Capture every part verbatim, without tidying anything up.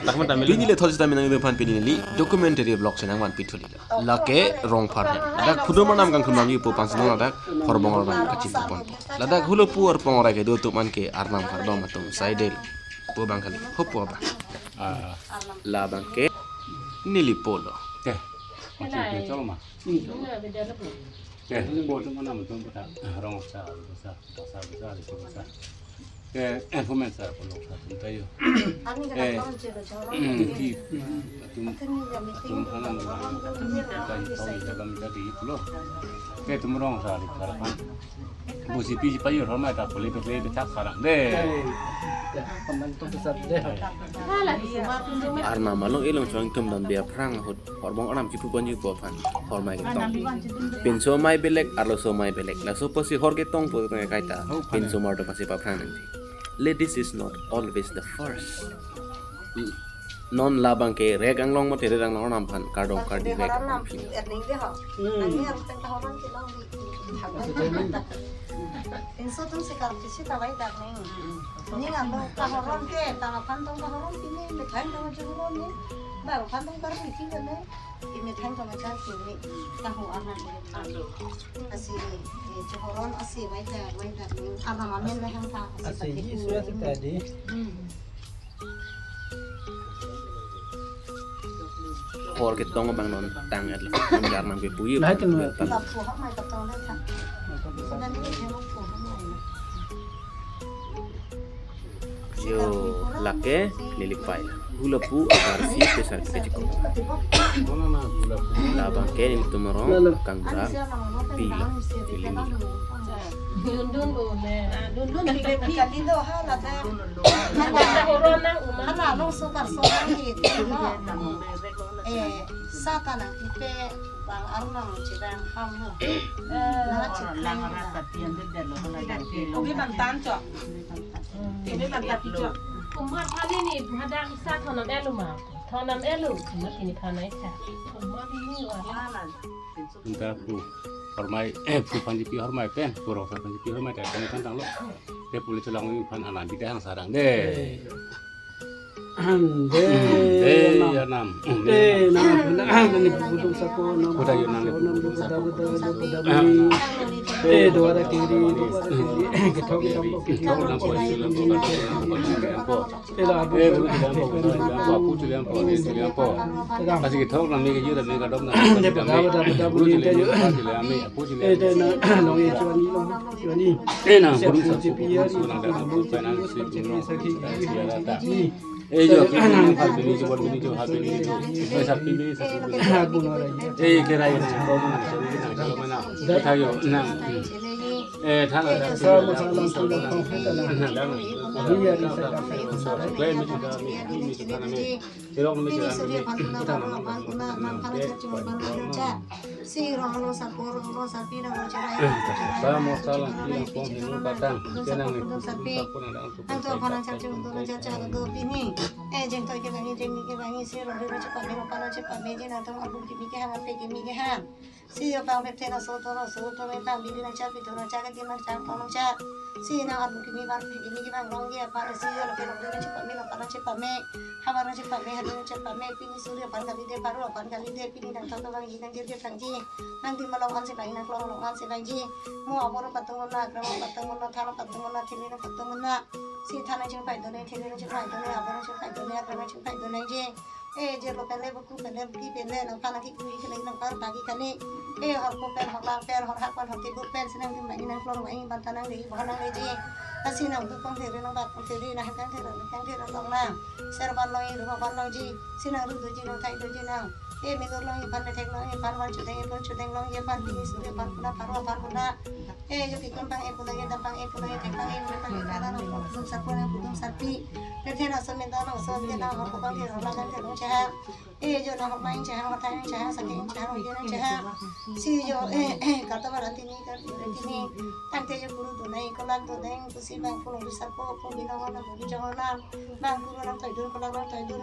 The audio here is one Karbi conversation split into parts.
Pini le thot sita minang ido aphan pini neli documentary vlog si nangvanpi thulilo. Lake Rongphar hem. Ladak phudo arnam kangkhlum nangji pu pangsi non ladak Horbong arnam kachipupon. Ladak hulapu arpong arai kedo atum anke arnam kardom atum saidel pu abang kali. Hopu abang. Ah, labang ke neli polo. Oke. Masih belum mah. Oke, bo atum arnam atum puta. Rong sa, sa, sa, sa, sa, sa. Ke, eh, comment sa, polo sa, atum tayo. Eh, mm, ti, atum, atum arnam, atum, tayo, tayo, jaga mita di pulo. Ke atum rong sa, di harapan. Bu si pi si payo, hormai ta pule, pule, pule, chak sarang de. Arnam along ilong chong tum dam dia phrang ahut. Horbong arnam chipuponji pu aphan hormai ketong. Pinso amei belek, arloso amei belek. Laso pusi hor ketong pu tong kaita. Pinso amei do pasi paphrang nangji. Ladies is not always the first. Non labang ke rek anglong mate rek anglong arnam aphan kardom kardi rek. Pinso atum si kardom si ta bai dak neng. Ning ando kahoron ke, ta aphan tong kahoron pini, methang tong kahoron ni. Ba aphan tong kahoron pini ne. Imi thang tong acha kimi tahu anak ini. Asi, eh, chohoron asi, waita, waita, anak amen lahang ta, asi. Asi, pati ini ku. Sudah tadi. Hmm. Hor ketong abang non tang et la. Nang jar nang ke puyu. Lah, itu. Lapu hak mai ketong le tha. Sudah ni dia lapu hak mai. Yo, lake neli pai. Hulapu agar si pesar kita cukup. Labang ke nelitum arong kangbura pi la, pi limi. Dundun o ne, dundun di le pi. Kali do ha la ta. Hana long so kar so hi. Eh, sa ta nangpipe. Bang arnam chevang ham ho. Eh, na chevang. Kumi bang tan chok. Kumi bang tan chok. Kumar thani ni hadang sa thonam elu ma. Thonam elu. Kumar kini thonai tha. Kumar ni wa. Anta pu hormai, eh, pu panji pi hormai pen, pu rong sa panji pi hormai ta pen kan tanglo. Te puli chelang wi phan anan di ta hang sarang de. Ande, hmm, de, ya nam. De, nam, nam, nam, ni pudum sako, nam, kuda yo nam, nam, pudum sako. Kuda, kuda, kuda, kuda, kuda, eh, dua ada kiri, dua ada kiri, kethok, kethok, kethok, kethok, kethok. Eh, la, eh, bu, bu, bu, bu, bu, bu, bu, bu. Asi kethok nam ni ke jura me kadom nam. De, kuda, kuda, kuda, kuda, kuda, kuda. Eh, de, na, long ye chuani, long, chuani. Eh, na, pudum sako, pudum sako, na, da, pudum sako, na, da, pudum sako. Eh, jo, happy ni, jo, happy ni, jo, happy ni, jo. Eh, happy ni, happy ni. Eh, kira ini, kamu nak, kamu nak, kamu nak. Kita yo, nah. Eh, tha la, tha la. Klem mi sudah, mi, mi sudah, mi. Sirok mi sudah, mi. Kita nak, nak, nak. Si rong lo sapo, rong lo sapi, rong lo cherai. Ba mo salang, ki rong pong hinu patang. Kenang ni. Sapo nang dang tu. Ang tu apa nang cacung tu nang cacung tu pini. Eh, jeng toi ke bangi, jeng ni ke bangi, si rong lo cepat, rong pala cepat, meji nang tu abang kimi ke ham, ape kimi ke ham. Si yo bang pepte nang so to, nang so to, me bang bili nang cak, pitu nang cak, kati nang cak, tong nang cak. Si nang abang kimi bang, kimi ke bang rong ye, apa si yo lo ke rong lo cepat, me lo pala cepat, me. Havar nang chepa me, hadu nang chepa me, pini suri aphan kali de, paru aphan kali de, pini nang thang thang ji, nang jir jir thang ji, nang dim along an si bang, nang klong along an si bang ji, mo abor patung na, krang patung na, thang patung na, thili nang patung na, si than nang chingpai do ne, thili nang chingpai do ne, abor nang chingpai do ne, krang nang chingpai do ne ji, eh, jir lo pele, buku pele, buki pele, nang phan nang ki kui kele, nang par pagi kali, eh, hor ko pen, hor lang pen, hor hak pen, hor tibu pen, si nang dim bang, nang klong bang, ban than nang le, bang nang le ji, asi nang bukong thiri, nang bat kong thiri, nang hak kong thiri, nang kong thiri, long nang. Ser van long, ru van long ji, si nang ru doji nang, thai doji nang. E minur long, iphan methek long, iphan van chudeng, iphan chudeng long, iphan pini suri, iphan kuna, paru aphan kuna. E jo kikun pang e kuna, e dam pang e kuna, e thek pang e kuna, pang e kana nang, pudum sarpo nang, pudum sarpi. Kethe nang so minta nang so, kethe nang hor ko pang thir, hor lang thir long chehang. E jo nang hor main chehang, hor thai nang chehang, sake nang chehang, hor ye nang chehang. Si jo, eh, eh, karta baran tini, karta baran tini. Tangte jo kuru do nai, kolak do nai, pusi bang pulong di sarpo, pulong di nang wana, pulong di jong wana. Bang kuru nang toidun, kolak nang toidun,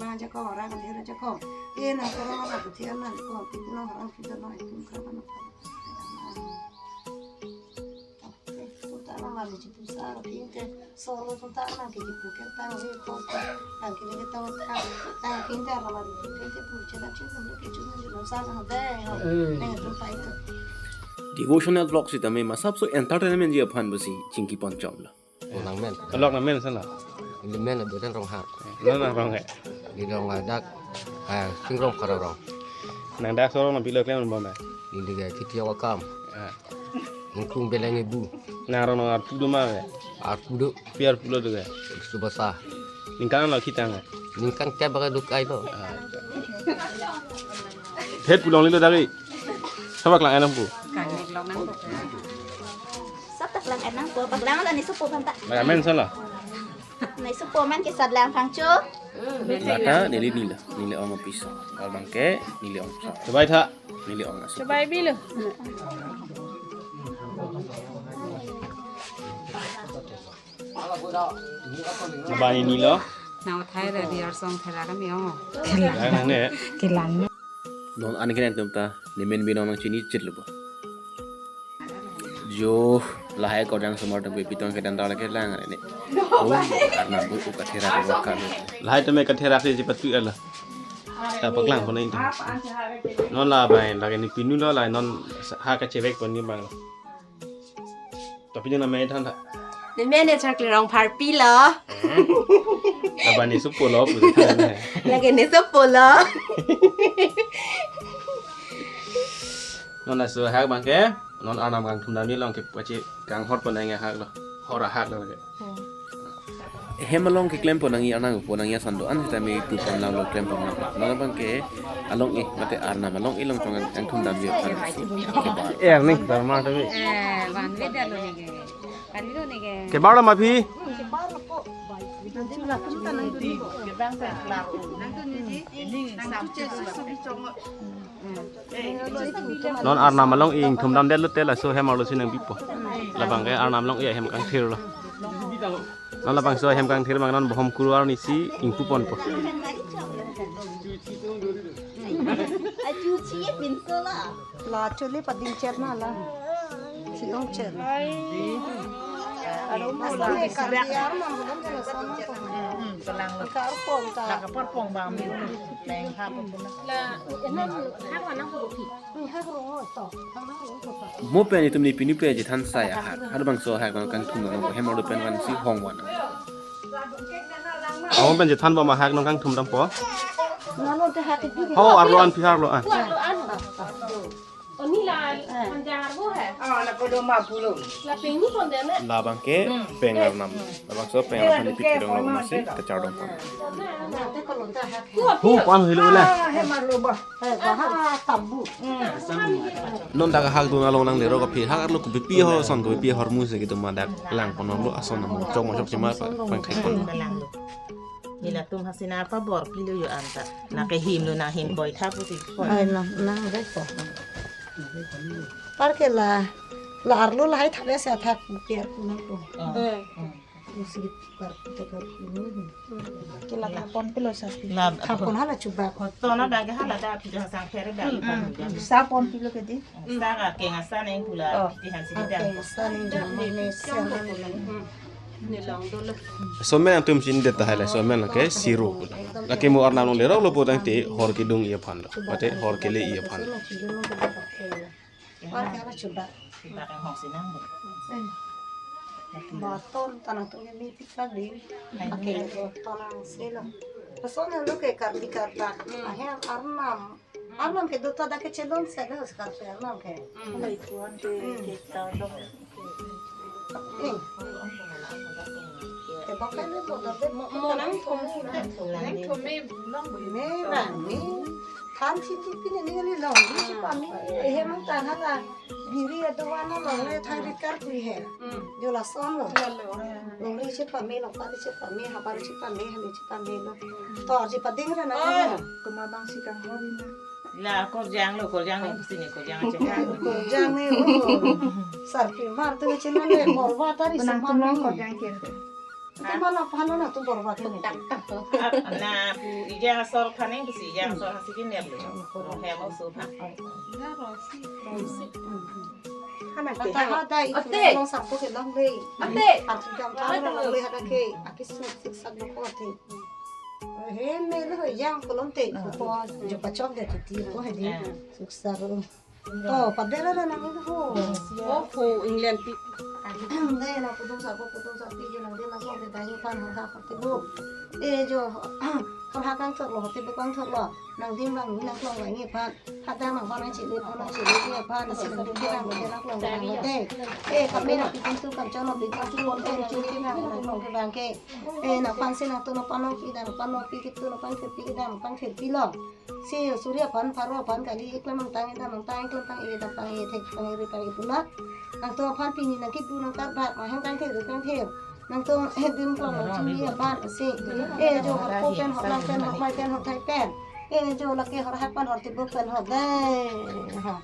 lang jakong, orang dia jakong. Eh, nang korang apa tu dia nang kong, kita nang orang kita nang itu kerana nang. Tuta nang mari jipu sa, pinte solo tuta nang ke jipu ke tang le kong, tang ke le tang tang, tang pinte nang mari jipu ke jipu cedap cedap ke cuma jipu sa nang deh. Eh. Nang tuta itu. Devotional vlog sitame masapso entertainment ji aphan besi chingki pon chom lo. Nang men. Alok nang men sana. Neli men Beten Ronghar. Nang nang Rong eh. Neli Rong adak, ah, Singrong Khararong. Nang dak sorong nang pilo klem bom eh. Neli ga Titi Awakam. Ah. Ingkung Beleng Ibu. Nang rong nang arpu do ma eh. Arpu do. Pi arpu lo do eh. Subasa. Ningkan lo kitang eh. Ningkan ke baga duk ai lo. Ah. Het pulong lilo dari. Sabak lang enam pu. Sabak lang enam pu. Bak lang la ni supo phanta. Bak amen sala. Ni supo man ke sad lang phangcho. Lata neli nila. Nila ong pisa. Bal bangke nila ong sa. Coba tha. Nila ong sa. Coba bilo. Nabani nilo. Nang thai ra di arsong thai ra kami ong. Lang nang ne. Kelang. Non an kene tum ta. Nemen binong nang chini chit lo bo. Jo lahai kodang somar tum pitong kedan dal ke lang ne. Oh, karena bu kathera ko kan. Lahai tum kathera si patu ala. Ta paklang pon nang. Non la bai lagi ni pinu lo la non ha kachevek pon ni bang. Tapi dia namanya than tha. Nemen ne Chakli Rongpharpi lo. Abang ni supo lo pu than ne. Lagi ni supo lo. Non laso hak bangke, non arnam kangthum dam ni along ke pachi kanghor pon nang hak lo. Hor ahak lo ke. Hem along keklem pon nangji arnam pon nangji ason do-an sitame pu pon nang lo klem pon nang. Non abangke along eh mate arnam along eh along tong kangthum damji aphan. Kebar. Eh, arni kebar ma tapi. Eh, van ve da lo neke. Kan lo neke. Kebar lo ma phi. Non arnam along ingthum damdet lote laso hem arlo si nangpipo. Labangke arnam along eh hem kangthir lo. Non labangso hem kangthir bang non bohom kuru arni si ingpu ponpo. Achu chi pinso la. La chole pading chet na la. Si ong chet. Aro ma la kar yar ma bulan jana sana ko. Kar pong ta. Kar pong bang mi. Peng ha pun. La enam hak mana ko pi. Mo pen itum ni pinu pe jethan sai ahak. Harbangso ahak nang kangthum nang hem arlo pen van si hong van. Mo pen jethan bom ahak nang kangthum dampo. Ho arlo an pihar lo an. Ni la, eh, panjang arvo hai. Ah, la kodo ma pulo. La pengni pon dei na. Labang ke peng arnam. Labangso peng arnam ni pithirong lo masi kachardom pon. Hu pan hilo la. Ah, he marlo ba. Eh, baha tabu. Non dak hak dun along nanglerok aphi hak arlo kopi pi ahor ason kopi pi ahormu si kedo ma dak lang pon lo ason mo chok mo chokche ma pangkhai pon. Nelitum hasi nangpabor pilo yo anta. Nangkehim lo nanghem koi tha pusi koi. Ai na, nang dei ko. Par ke la, la arlo lahai thak le sa thak biar kunang ko. Eh. Usi kar te kar kunang. Ke la thap pon pilo sa. La thap pon hala chubak. Hoto na bag hala da phi da sang phere da. Sa pon pilo ke dei. Sa ka ke ngasa neng pula. Oh. Di hansi. Ah, di ke dan. Ngasa neng jam me sen. Somen atum chinine tahai la somen ke siru. Lake mo arnam longlerok lo putangte hor kedung i aphan lo. Mate hor kele i aphan. Hor kele chubak. Baton tanang tung mi pika di. Ake baton ang selo. Pason lo ke karbi karta. Ahem arnam. Arnam ke dota dak kechelon selo sekarang arnam ke. Lai tuan ke kita dong. Eh. Te bak kali bodo de mo nang thom. Nang thom me long. Me bang me. Than si tu pini ni ngali long. Ni si pami. Eh, he mang tan hala. Biri ado wana long le thang rit kar kui he. Jo lason lo. Long le si pami long pa si pami ha pa si pami ha si pami lo. Tor si pading ra na. Kuma bang si kang hori na. La korjang lo, korjang ni pusi ni korjang aja. Korjang ni, oh. Sarpi mar tu cina ni, borba tari semar ni. Korjang kiri. Tu mana pahalo na tu borba tu ni. Na pu ijang asor khaning pusi ijang asor hasi kini lo. Rohe mo su pha. Hana ke. Hada itu long sapu ke long dei. Ate. Aku jam tahu long dei hada ke. Akis sik sak lo ko ate. He me lo yang kolom te ko jo pachok de ti ko he di. Suksa ro. To padera na nang ho. Oh, ho England pi. Dei na kudung sa ko kudung sa pi nang dei na ko de dai pan ha ha ti bo. E jo. Kal ha kang thor lo ti bo kang thor lo. Nang dim bang nang klong bang ni pan. Hada nang pan nang chili pan nang chili ni pan si nang dim bang nang klong bang de. E kami na pi tu kan chon na pi tu kon te chili nang klong bang ke. Eh, nang pan si nang tu nang pan nang pi dan nang pan nang pi kitu nang pan pi dan nang pan pi lo. Si suri aphan pharo aphan kali iklam nang tang dan nang tang iklam tang i dan tang i thek tang i ri tang i punak. Nang tu aphan pini nang kitu nang karbak nang hem kang thek ri kang thek. Nang tu he dim klong nang chini aphan si. Eh, jo hor ko pen hor lang pen hor mai pen hor thai pen. Eh, jo lake hor hak pan hor tibuk pen hor dei. Ha.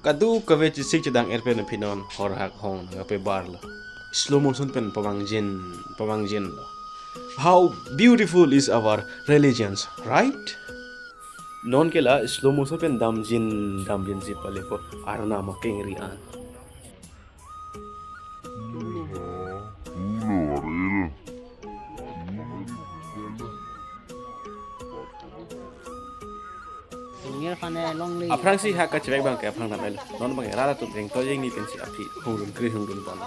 Kadokave chesik chedang er pen aphi non hor hak hong nang kapebar lo. Slow motion pen pavangjin, pavangjin lo. How beautiful is our religions, right? Non ke la slow motion pen damjin, damjin si pale ko arnam akengri an. Aphrangsi ha kachevek abang ke aphrang damlo. Non abang ke rara tu ring to jeng ni pensi aphi hungdun kri hungdun pon.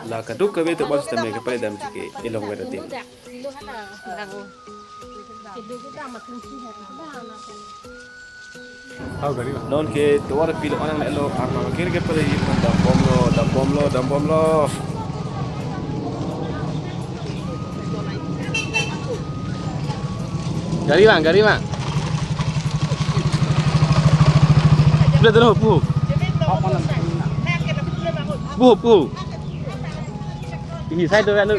La kadokave tu bos tame ke pare damji ke elong veda tim. Non ke tovar pilo anang lo arnam kiri ke pale dambomlo, dambomlo, dambomlo. Gari bang, gari bang. Sudah dulu pu. Pu, pu. Ini saya tu anu.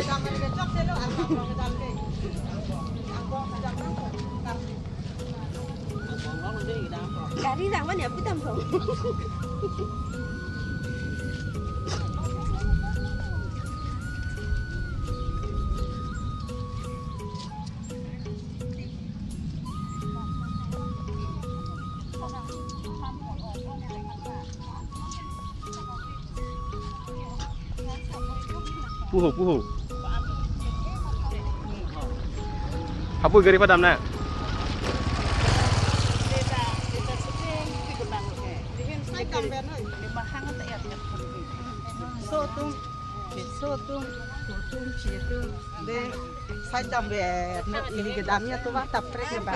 Gari lang man ya, putam ko. Puhu, puhu. Hapui gari padam na. So tum. Sotum, sotum, chetum, de, sai dam ve, no, ili kedam ya tu va, tapre ke ba.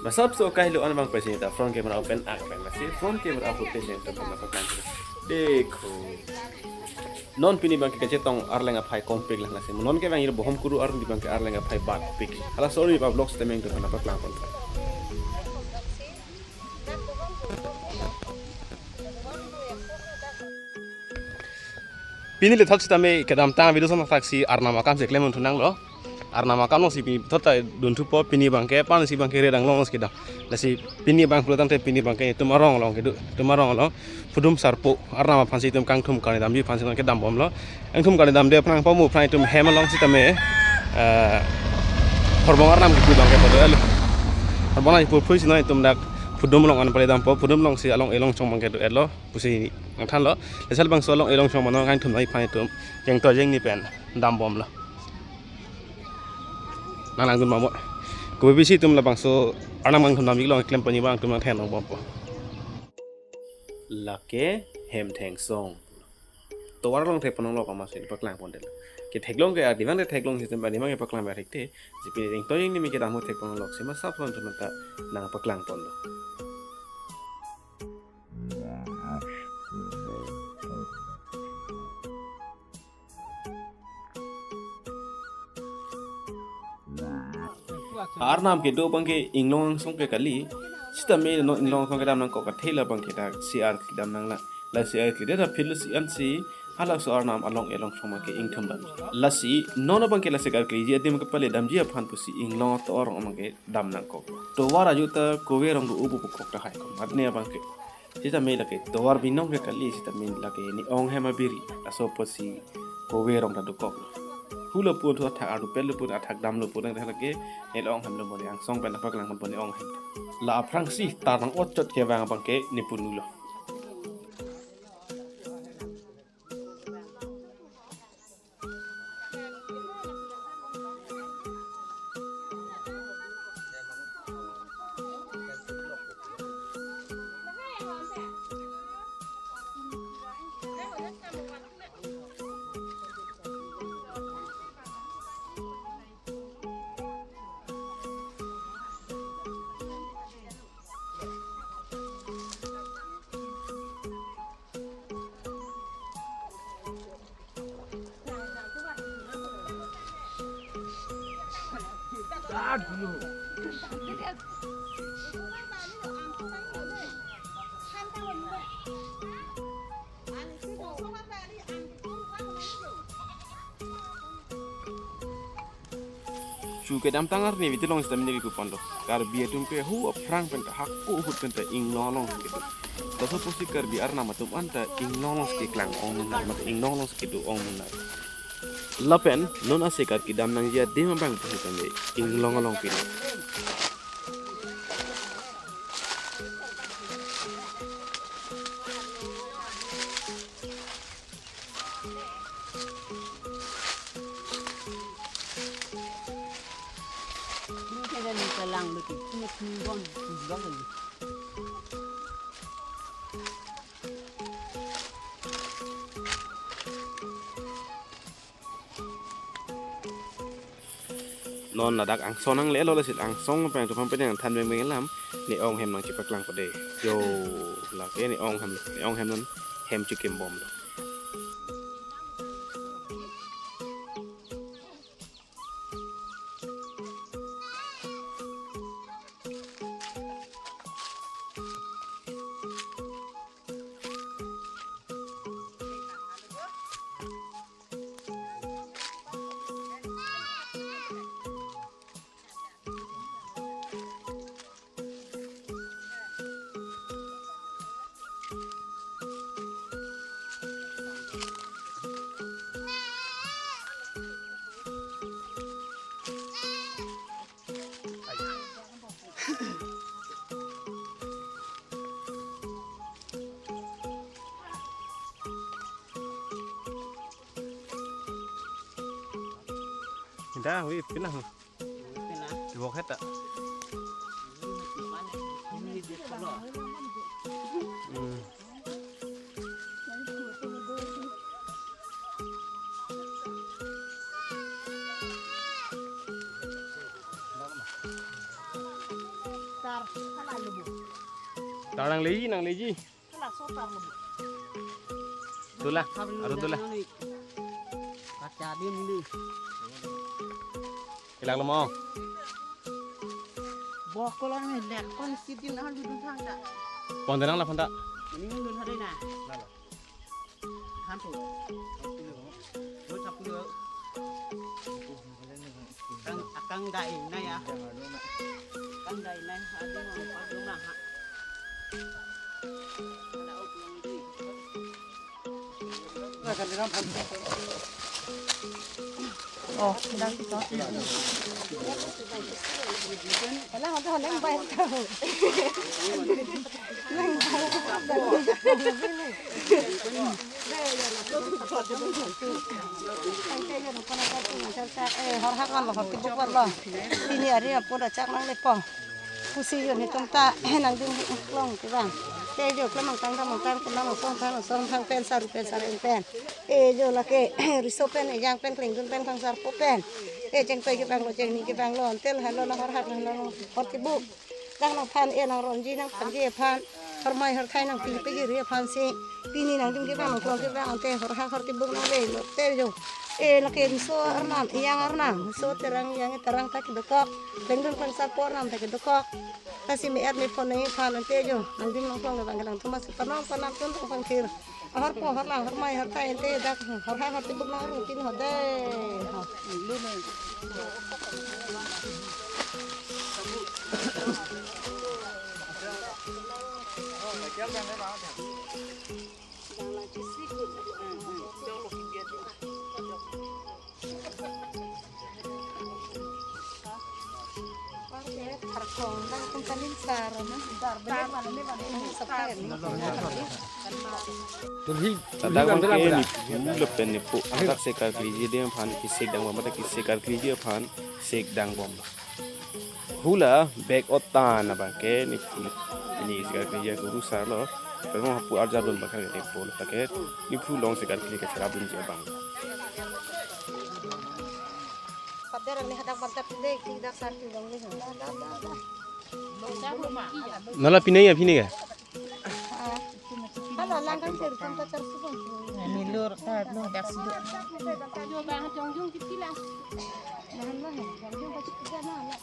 Masap so kai lo an bang pesi ta front camera open ak pen masi front camera open pesi tu pernah pakai. Dekho. Non pini bangke kachetong Arleng aphai kompik lang lasi. Non ke bang ira bohom kuru ar di bangke Arleng aphai bat pik. Hala sorry pa vlogs temeng tu kana paklang pon. Pini le thot sitame kedamtang video son thaksi Arnam akam si klem thunang lo. Arnam akam along si pini thot ta dunthupo pini bangke pan si bangke redang long si kedam. Lasi pini bang pulo tangte pini bangke itum arong along kedo, itum arong along. Pudum sarpo Arnam aphan si itum kangthum kani damji aphan si nang kedam bomlo. Kangthum kani damde aphrang pamu aphrang itum hem along sitame, eh, horbong Arnam kipu bangke pu do-etlo. Horbong Arnam kipu phui si nang itum dak pudum along an pale dampo, pudum along si along elong chong bangke do-etlo pusi nangthanlo. Lasi labangso along elong chong mano kangthum nai aphan itum jeng to jeng ni pen dam bomlo. Nang langdun mamo. Kopi bisi itum labangso Arnam kangthum damji along klem pani bang itum nangthan long bompo. Lake hem thengsong. Tovar along thek ponlok ama si paklang pon det. Ke theklong ke adimang de theklong si temba adimang ke paklang ba thekte. Jipi ring to ring ni mi ke damu thek ponlok si masap son cuma ta nang paklang pon lo. Arnam kedo bangke inglong angsong ke kali. Sitame non inglong angsong kedam nangkok kathe la bangke dak si ar kedam nang la. Lasi ar kede ta phil si ansi halakso Arnam along elong chong bangke ingthum dam. Lasi non bangke lasi ar keji adim kepale damji aphan pusi inglong ator bangke dam nangkok. Tovar aju ta kove rong do ubu pukok ta hai ko. Mat ne bangke. Sitame lake tovar binong ke kali sitame lake ne-ong hem abiri. Laso pusi kove rong ta dokok. Hula pun thu athak ardu pel pun athak damlo pun nang lake ne-ong hem lo mo ne angsong pen apak lang pun ne-ong hem. La aphrang si tarang ochot ke bang bangke ne punu lo. Chu kedamtang arni video along sitame ne kupon do. Karbi atum ke hu aphrang pen ta hako ahut pen ta inglong along kedo. Laso pusi Karbi Arnam atum anta inglong along si keklang ong munar, mate inglong along si kedo ong munar. Lapen non ase kar kedam nangji adim abang pusi tangte inglong along kedo. Non ladak angsong nanglelo, lasi angsong pen tu pam pen nangthan beng beng alam, ne-ong hem nangchipaklang pade. Yo, lake ne-ong hem, ne-ong hem non hem chikim bomlo. Dah, wi, pinang. Pinang. Di bawah kata. Hmm. Tar, hala lubu. Tar nangleji, nangleji. Hala so tar lubu. Tula, arun tula. Kacha di muli. Kelang lo mo. Bok kolon me lek kon sidin ahal dudun thangta. Pon denang la phanta. Ini dun hari na. Hantu. Lo chapu lo. Akang, akang dai na ya. Akang dai na. Ada mau apa rumah ha. Ada ok long di. Oh, sedang kita. Wala, hanta honeng bai ta. Neng bai. Eh, horhak lo, horti buk lo. Pini ari apot achak nanglepo. Pusi jo netum ta nangding klong kevang. Te jo klem angtang dam angtang kunam asong thang asong thang pen saru pen sar-en pen. Eh jo lake riso pen ejang pen klengdun pen khangsarpo pen. Eh chengpei kevang lo chengni kevang lo antel halo nang horhak halo horti buk. Nang nangphan eh nang ronji nangphanji aphan. Hormai horthai nangpipeji ri aphan si. Pini nangding kevang nangklong kevang ante horhak horti buk nangle lo te jo. Eh lake riso arnam ejang arnam riso terang ejang terang ta kedokok. Klengdun khangsarpo arnam ta kedokok. Lasi me-et mephon nangji aphan ante jo. Nangding nangklong kevang kelang thuma si panong panam tun tong pangthir. Ahorpo horlang hormai horthai ante dak horhak horti buk nang rutin ho de. Ho. Ladak abang ke nephu lapen nephu adak sek karkleji adim aphan kesek dangbom, adak kesek karkleji aphan sek dangbom. Hula bag otan abang ke nephu, pini sek karkleji guru sar lo. Pero hapu arjap dun abang ke nephu, ladak ke nephu along sek karkleji kacharap dunji abang. Pader ang ni hadak bantap pindai, ki dak sar pindong ni. Nala pinai ya, pinai ya? Hala lang kan sir, kan pacar sudah. Nilur ta nung dak sudah. Nahan lah, yang jung pasti tidak nahan lah.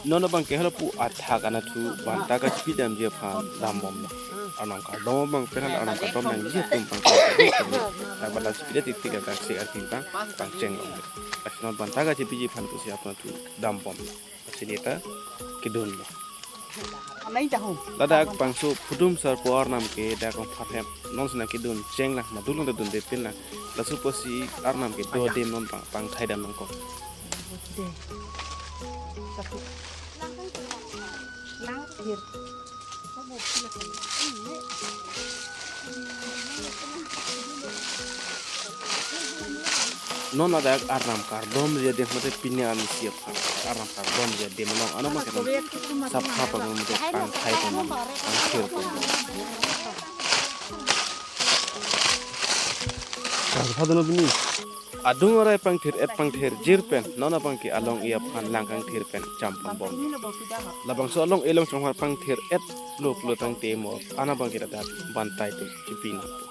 Non abang ke halapu athak anatthu banta kachepi damji aphan dambom lo. Arnam kardom abang pen hala arnam kardom nangji atum abang pen. Dak bala chepi det tik tik dak sek karkleji abang pangcheng lo. Lasi non banta kachepiji aphan pusi aphan thu dambom lo. Lasi neta kedun lo. Amai tahu. Ladak bangso pudum sarpo arnam ke dak ong pharhem. Non sina kedun cheng lang, madul lang dunde pin lang. Laso pusi arnam ke do adim non pang, pangthai dam nangkok. Lang, lang, lang. Non ladak arnam kardomji adim mate pini arni si aphan arnam kardomji adim along ano mate non sapha pangrum mate pangthai pangrum pangthir pangrum. Karpha dono pini. Adung arai pangthir et pangthir jir pen non abang ke along-i aphan lang kangthir pen cham ponbom. Labangso along-i along chonghar pangthir et lo lo tangte mo ana abang ke ladak bantai tum chepi nangpo.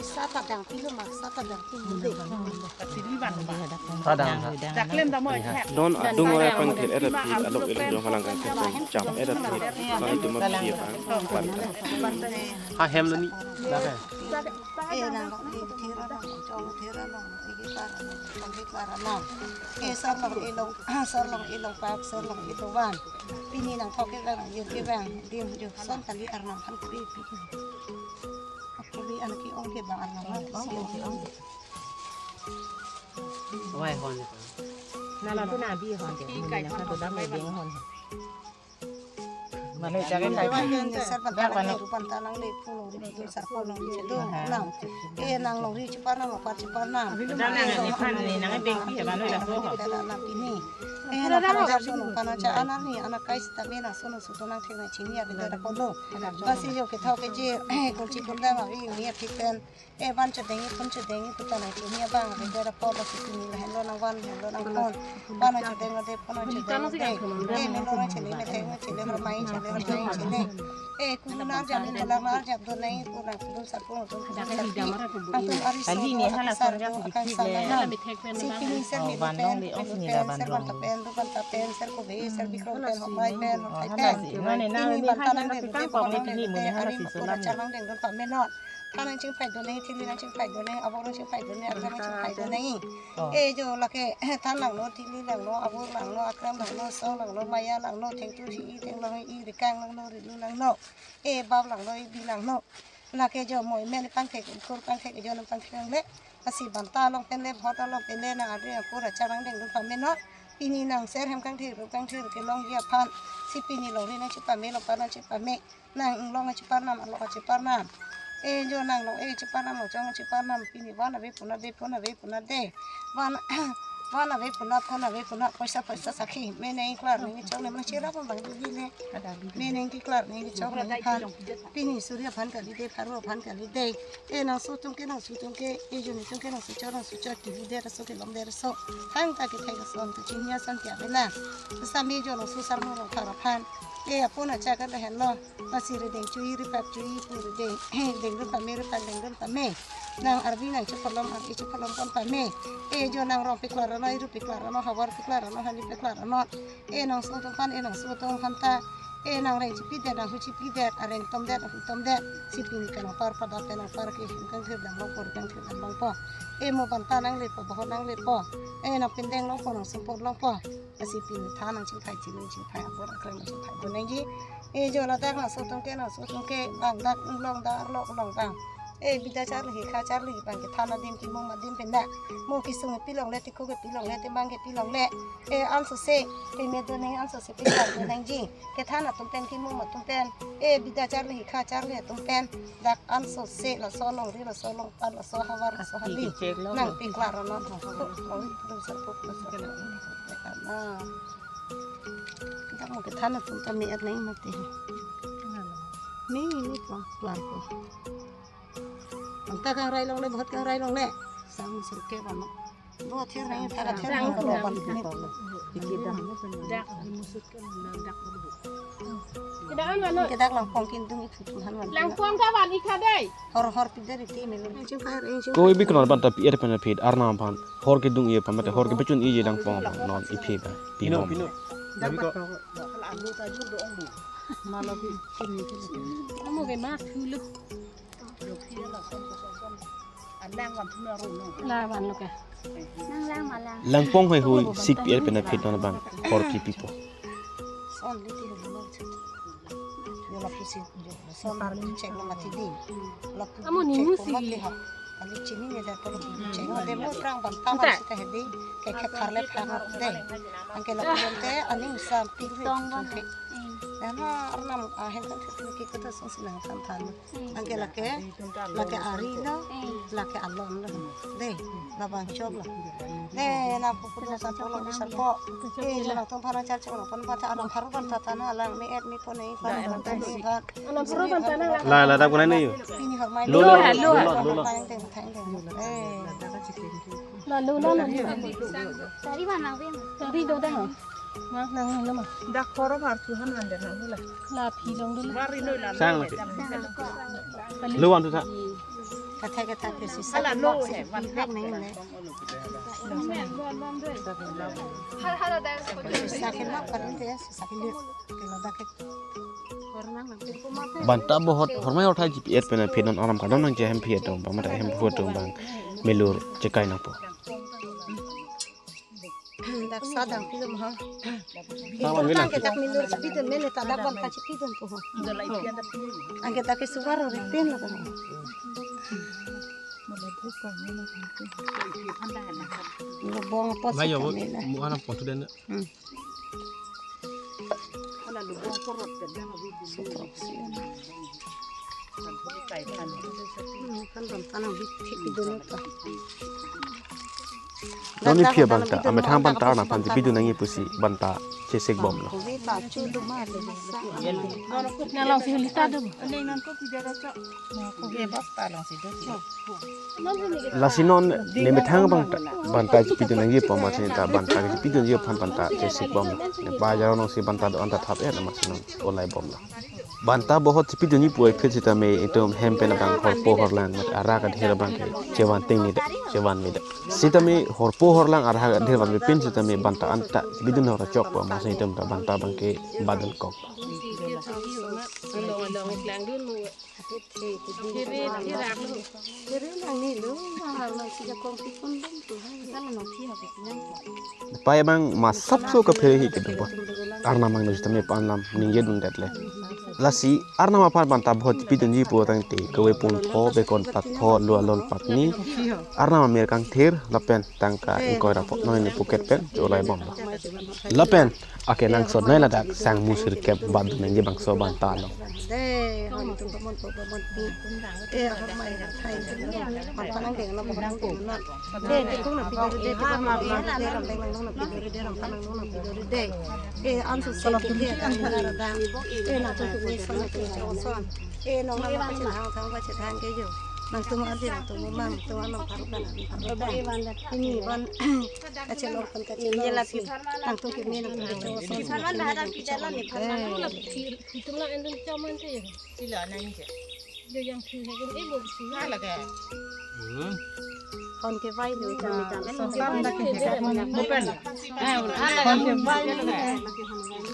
Isa ta dang pilo ma, isa ta dang pilo de. Sadang. Non adung arai pangthir et aphi along-i along chonghar lang kangthir pen cham et aphi. Non itum aphi aphan bantai. Ha hem lo ni. Eh, nang rok ni thir along, chong thir along, igi par along, pangri par along. Eh, sarlong ilong, sarlong ilong pak, sarlong ilong van. Pini nangthok kevang, jir kevang, dim jo, son kali arnam aphan kri pi. Akuri anak ki ong kevang arnam aphan kri ong. Wai hon. Nala tu nabi hon te. Muni nang kado dam le deng hon. Mane jaga kai. Wan jan ser panta nang le, ru panta nang le, pu nang le, pu sar pu nang le, do nang. Eh, nang nang ri chipar nang, apar chipar nang. Jan nang ni phan ni nang beng pi heban lo la so. Nang pini. Eh, nang phan jar sunu kana cha anan ni, anak kai sita me nang sunu sutu nang thek nang chini ya benda da kodo. Basi jo kethau keje, eh, kunci kundang avi ni ya piten. Eh, van chodeng, phone chodeng, tu ta nang chini abang, benda da kodo si pini la henlo nang van, henlo nang phone. Van nang chodeng lo de, phone nang chodeng lo de. Eh, me lo nang chele, me thek nang chele, har mai chele, har mai chele. Eh, kulu nang jam, kulu nang jam do nang, kulu nang kulu sar pu, kulu sar pi. Atum ari so, kali ni hala akan sar pu, akan sar pu. Si pini ser mi pen, pen, ser banta pen, ru banta pen, ser kobe, ser bikro pen, hok mai pen, hok mai pen. Pini banta nang de, de, banta nang de, de, ari ma pura chang nang de, de, pa me non. Than nang chingpai do nang, thili nang chingpai do nang, abang nang chingpai do nang, aklem nang chingpai do nang. Eh, jo lake, than langno, thili langno, abang langno, aklem langno, song langno, maya langno, thengtu si i, thenglong i, rikang langno, rilu langno. Eh, bap langno, eh, bi langno. Lake jo moi men pangthek, kur pangthek, jo nang pangthek le. Lasi banta along pen le, bhot along pen le, nang adu yang kur acha nang dengdun pame non. Pini nang ser hem kangthir, ru kangthir kelongji aphan. Si pini longri nang chipame, longpar nang chipame. Nang inglong chipar nam, along chipar nam. Eh, jo nang long, eh, chipar nam, long chong chipar nam. Pini van ave puna de, phone ave puna de. Van, van ave puna, phone ave puna, poisa, poisa sakhi. Me neng klar neng chok neng chira pun bang di le. Me neng klar neng chok neng phan. Pini suri aphan kali de, pharo aphan kali de. Eh, nang su tum ke, nang su tum ke, eh, jo ni tum ke, nang su chok, nang su chok, kali de, raso kelong de, raso. Thang ta kethek ason, tu chini ason kya bela. Sami jo nang su sar mo long phar aphan. Eh, apun acha ka le henlo. Lasi ri deng chui, ri pak chui, pu ri deng, dengdun pame, ri pak dengdun pame. Nang arvi nang chepalom, arvi chepalom pon pame. Eh, jo nang rong piklar ano, iru piklar ano, havar piklar ano, hali piklar ano. Eh, nang su atum aphan, eh, nang su atum aphan ta. Eh, nang reng chipi det, nang hu chipi det, areng tom det, hu tom det. Si pini kanang par pada pen nang par ke, kangthir dam longpo, kangthir dam longpo. Eh, mo banta nang lepo, bahot nang lepo. Eh, nang pindeng longpo, nang sumpot longpo. Lasi pini than nang chingpai, thili nang chingpai, abor aklem nang chingpai do nangji. Eh, jo ladak nang su atum ke, nang su atum ke, bang dak inglong dak arlo along bang. Eh, bida charli, hikha charli, bang kethan adim, kimum adim pen dak. Mo kisung pi longle, tikhuk pi longle, temang pi longle. Eh, ansose, peme do nang ansose, piklar do nangji. Kethan atum pen, kimum atum pen. Eh, bida charli, hikha charli atum pen. Dak ansose, laso longri, laso long pan, laso havar, laso hali. Nang piklar ano. Oi, oi, oi, oi, oi. Dak mo kethan atum ta me-et nang mati. Me, me pa, klar ko. Ang ta kangrai longle, bhot kangrai longle. Sang sur ke bang. Bhot thir nang, ta ka thir nang, bhot bang. Dak, musut ke nang dak. Kedak langpong kin dung itu Tuhan wan. Langpong ka wan ikha dei. Hor hor pida di ti melu. Koi biknon banta pi-et pen aphi Arnam aphan. Hor kedung-e aphan mate hor kepachun-e langpong aphan non iphi ba. Pino, pino. Dapat to. Kalau anu tajur do ong bu. Malah bi kini kini. Kamu ke mas dulu. Lo phi la son ko son son. Alang wan thuna ro no. La wan lo ke. Nang lang malang. Langpong hoi hoi si pi-et pen aphi non bang. Hor pi pipo. Son liti lo no. Yo la phi si yo. Son chek lo mati di. La phi amo ni chek musi. Ko mati ha. Ali chini ne da ko chek. Mo de mo prang bang ta bang si ta hedi. Ke ke khar le phang de. Anke la phi te ani sam pi ri tong bang. Dana Arnam ahem kan thut ki kata song sinang than than. Anke lake, lake ari lo, lake alon lo. De, labang chok lo. De, na pupu lo sa polo di sa po. Eh, lang tong phara char chok lo, pon pata alam pharo pon tata na lang me et me pon ei pon pon pon ei pon. Alam pharo pon tata na lang. La, la, dak pon ei yo. Pini hor mai. Lo, lo, lo, lo, lo. Thang deng, thang deng. Eh. La, lo, lo, lo. Tari wan nang bin. Tari do dang. Nang nang nang ma. Dak koro mar tuhan wan dang nang hula. La phi long dulu. Sang lagi. Lu wan tu sa. Kathai kathai ke si sa. Ala no he wan si pek nang le. Sa ke mak parin te sa ke le. Ke lo dak ke. Banta bohot hormai horthai G P S pen aphi non aram kadon nang je hem phi atum bang mata hem phu atum bang melur chekai nangpo. Dak sa dang pidun ha. Tawan vila. Tang ke dak milur si pidun mene ta dak bang ta si pidun po ha. Angke dak ke sugar ri pen lo. Lubong apot Mai yo, sitame la. Mo anam potu den. Hmm. Sukrok si. Hmm, kan ron tanang bit thik dun pa. Non ni phi abang ta, amethang banta arnam aphan chepidun nangji pusi banta chesek bomlo. Nang alongsi huli ta do. Lasi non ne methang banta, banta chepidun nangji pu amatsi ta banta chepidunji aphan banta chesek bomlo. Ne bajar alongsi banta do-an ta thap-et amatsi non olai bomlo. Banta bohot chepidunji pu aphi sitame itum hem pen abang horpo horlang mate arak adhir abang ke chevan ting ni dak, chevan me dak. Sitame horpo horlang arak adhir vanve pin sitame banta anta chepidun hor chok pu amatsi itum ta banta abang ke badun kok. Pai abang masap so kaphere hi kedo ba. Arnam angno sitame pan lam ningje dun det le. Lasi arnam aphan banta bohot chepidunji pu tangte kave pon pho, bekon pat pho, lua lon pat ni. Arnam amir kangthir lapen tangka ingkoi ra pho non ne pocket pen cholai bomlo. Lapen akenangsot nai ladak sangmu sirkep badun nangji bangso banta along. Dei, hon tum pamon po pamon pi. Eh, ahok mai ha thai. Hon panang deng lo, panang deng lo. Dei, dei, kung na pi dori dei, pi kung na pi dori dei, ram deng lang na pi dori dei, ram panang lang na pi dori dei. Eh, an su se pi dei, an panang ra dang. Eh, na tum pi ni son, na tum pi ni son. Eh, nong na ma pa chethan, thang pa chethan ke jo. Nang tum an dei, nang tum ma, nang tum an nang pharu kan, nang pharu kan. Ini ban, kachelong kan, kachelong si. Nang tum ke me, nang tum ke son. Pharman dah ada pijalan ni, pharman. Eh. Itum na endun caman ke ya? Sila nang je. Dia yang sini kan ibu sini. Hala ke? Hmm. Hon ke vai lu jam jam. Songkar anda ke dekat mana? Bukan. Eh, hon ke vai lu.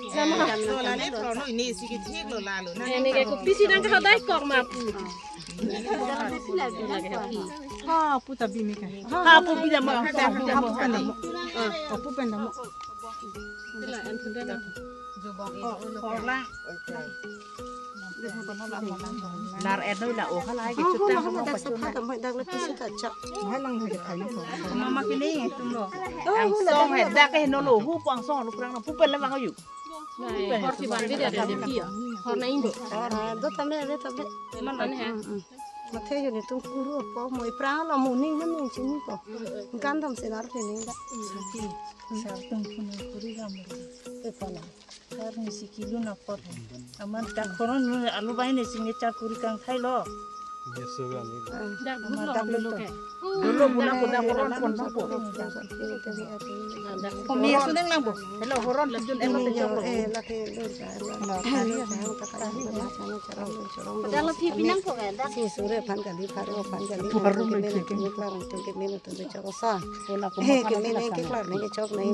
Sama. Sola ne pro no ini sigi thik lo lalu. Ini ke kopi sidang ke hadai kok mapu. Ha, pu ta bi mi ka. Ha, pu bi da ma, ha, pu bi da ma. Ha, pu pen da ma. Sila en thun da na. Lar en noi la o halai ke chuta mo dak sa pha ta mo dak le pisi ta cha. Hai lang ke thai no. Mama kini tum lo. Angsong he dak he no lo hu pu angsong lo kurang na pu pen le mang yu. Hor si ban bida da de pi ya. Hor na ing. Hor, do tame, do tame. Man ane he. Mathe yo ni tum kuru po mo ipra lo mo ning man ning chini po. Gandam se nar pe ning da. Sar tum phun kuri gam lo. Pe po na. Sar ni si kilo na pot. Aman dak koron alu bai ne sing ne char kuri kang thai lo. Dak dolo ke. Dolo bula kuda koron pon po. Komi asu neng lang bo. Hello, horon lejun elo te chok lo. Dalo phi pinang po ke, dak. Si sure phan kali, pharo phan kali. Pharo me ke klar tum ke menu tum chok sa. He ke menu ke klar ne ke chok ne.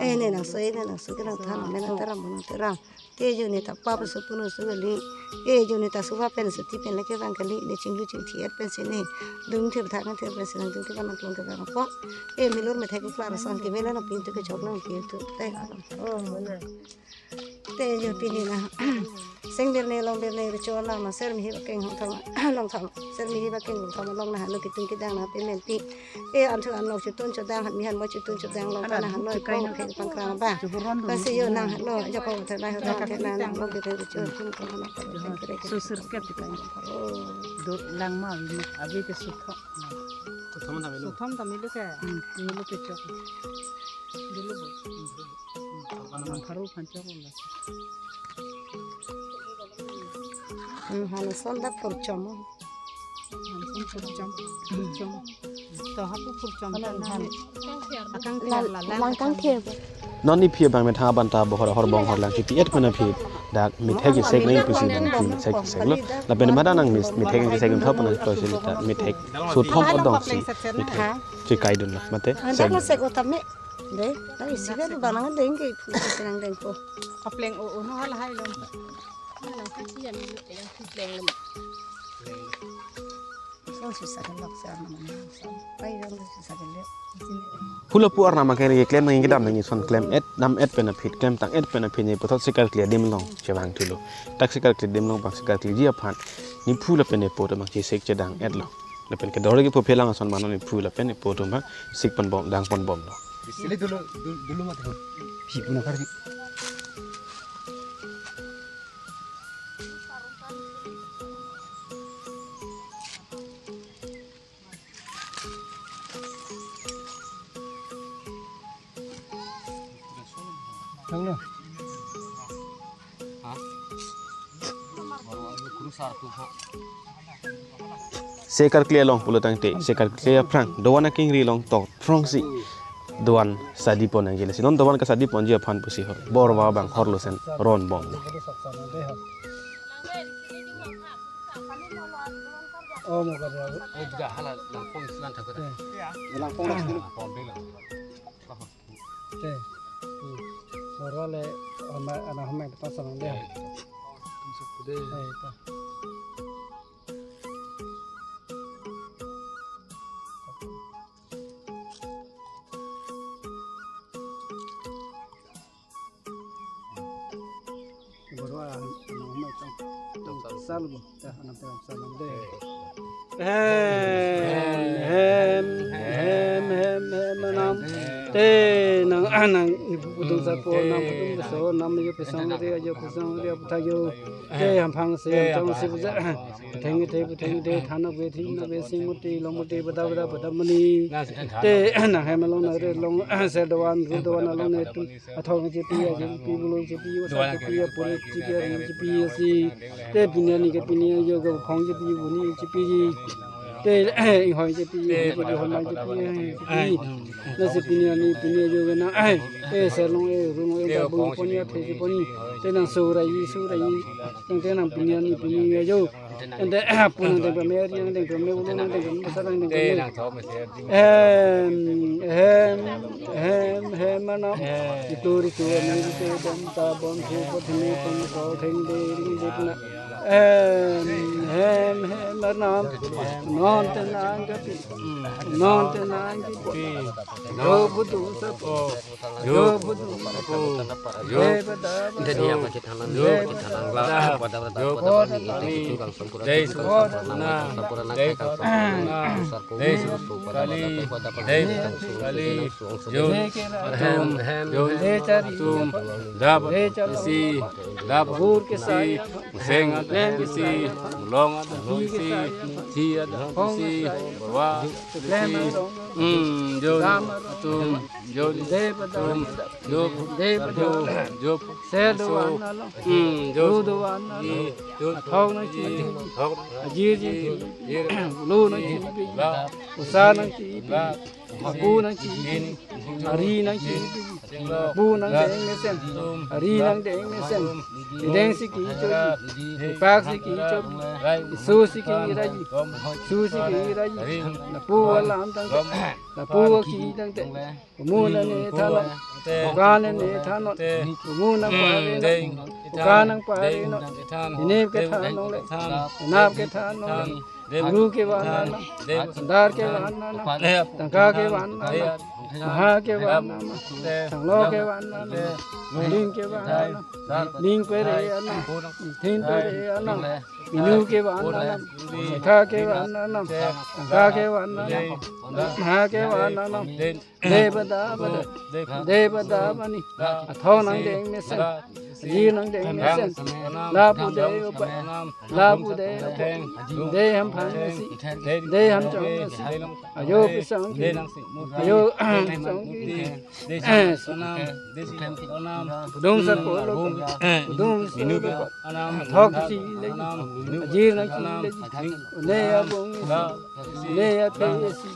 Eh, ne nang so, eh, ne nang so ke nang than, ne nang teram, nang teram. Te jo ne ta pa pa su puno su kali. Eh, jo ne ta su pa pen su ti pen lake bang kali. Ne chinglu chingthi et pen si ne. Dung thir thak nang thir pen si nang dung thir nang klong ke bang po. Eh, milur me thek klar son ke mela na pin tu ke chok nang pin tu. Te. Oh, mana. Te jo pini na. Seng bir ne long bir ne ri cho na ma ser mi hi ba keng hong thang. Long thang. Ser mi hi ba keng long thang long na ha lo kitung kidang na payment pi. E an thu an long chutun chodang, han mi han mo chutun chodang long kana han noi kong phek pangkrang ba. Kasi yo nang han lo, ja kong thek nai ho thek nai nang long ke thek chu thum kong han lo. Susur ke tikai. Do lang ma abi ke suthom. Suthom ta melu. Suthom ta melu ke. Hmm, melu ke chok. Dulu bo. Nang kharu phan chok lo. Hmm, halason dak purchom. Halason purchom. Purchom. To hapu purchom. Akang lang, lang kang thir. Non ni phi abang methang banta bohor hor bong hor lang kipi et kona phi dak methek isek nang pusi nang phi isek isek lo. Lapen mada nang mis methek isek thop nang to sini ta methek. Suthom adong si methek. Chikai dun lo mate. Anda sek. Lo sek otame. Dei, ai siga tu banang deng ke phu senang deng ko. Kapleng o o no hal hai lo. Nang kasian yang kapleng lo. So si sa lok sa mana so. Pai dong si sa le. Hula pu arnam ke klem nang kedam nang son klem et nam et pen aphi klem tang et pen aphi ni puthot sikar kli adim long chevang thulo. Dak sikar kli adim long bang sikar kliji aphan. Ni phu lapen ne po ta bang chesek chedang et lo. Lapen kedor kephu phelang ason mane nephu lapen nepo atum aphan sik ponbom, dang ponbomlo. Sili dulu, dulu, dulu mati ho. Phi puna kar. Thanglo. Se karkli along pulo tangte, se karkli aphrang doan akengri along tokphrongsi doan sadi pon nangji, lasi non doan kasadi ponji aphan pusi ho borwa abang horlosen ronbomlo. Oh, mo ka dia. Oh, dia hala langpong isinan thakot. Eh. Langpong isinan. Te. Hmm. Borwa le ama ana humai depan sanang deh. Tum suk deh. Eh, ta. Borwa ana humai tong. Tong sal bo. Hem, hem, hem, hem, hem, anam. Te nang, ah, nang, ibu pudung sapo, nang pudung keso, nam yo pesang ri, ayo pesang ri, aputhak yo. Te hamphang si, hamphang si puja. Putheng te, putheng te, than nave, thi nave, sing muti, long muti, bada bada, bada mani. Te nang hem along nang re long, sel doan, ru doan along ne tum. Athong chepi, ajo chepi, bulong chepi, usa chepi, apor chepi, aring chepi, asi. Te pini arni ke pini ajo ke phong chepi, buni chepi. Te inghoi chepi, inghoi chepi, hormang chepi, chepi. Lasi pini arni, pini ajo ke nang, eh, selong, eh, rung, eh, bung poni, athe poni. Te nang surai, surai. Nang te nang pini arni, pini ajo. Ante, ah, pu nang deng pame, ri nang deng pame, ulu nang deng pame, basa nang deng pame. Hem, hem, hem, hem, anam. Itu ritu, ami ritu, bom ta, bom thu, bom thene, bom ko, theng de, ring de, puna. Hem, hem, hem, anam. Non te nang kapi. Non te nang kapi. Yo budu sapo. Yo budu. Yo. Dei pada. Dei pada. Yo. Dei pada. Dei pada. Dei pada. Dei kali. Dei kali. Yo. Dei chari. Yo. Dap. Dei chari. Isi. Dap. Bur ke sai. Seng ada isi, mulong ada isi, thi ada isi, borwa ada isi. Hmm, jo atum, jo atum, jo, jo, jo, hmm, jo, thok nang chi, ajir nang chi, lu nang chi, usa nang chi, apu nang chi, ari nang chi, apu nang deng mesen, ari nang deng mesen, kedeng si ki chori, ipak si ki chori, isu si ki raji, isu si ki raji, lapu alam tangte, lapu ki tangte, umu nang ne thanon, uka nang ne thanon, umu nang pare non, uka nang pare non, inip kethan longle, inap kethan longle, Ru ke van anam, dar ke van anam, tangka ke van anam, maha ke van anam, sanglo ke van anam, ling ke van anam, ling pere anam, thin pere anam, minu ke van anam, sekha ke van anam, tangka ke van anam, maha ke van anam. Dei pada pada. Dei pada mani. Athong nang deng mesen. Ajir nang deng mesen. Lapu dei upa. Lapu dei upa. Dei hamphang isi. Dei hamchong isi. Ajo pisang ki. Ajo pisang ki. Pudung sarpo lo. Pudung sarpo lo. Athok si le. Ajir nang si le. Ne abong isi. Ne aphe isi.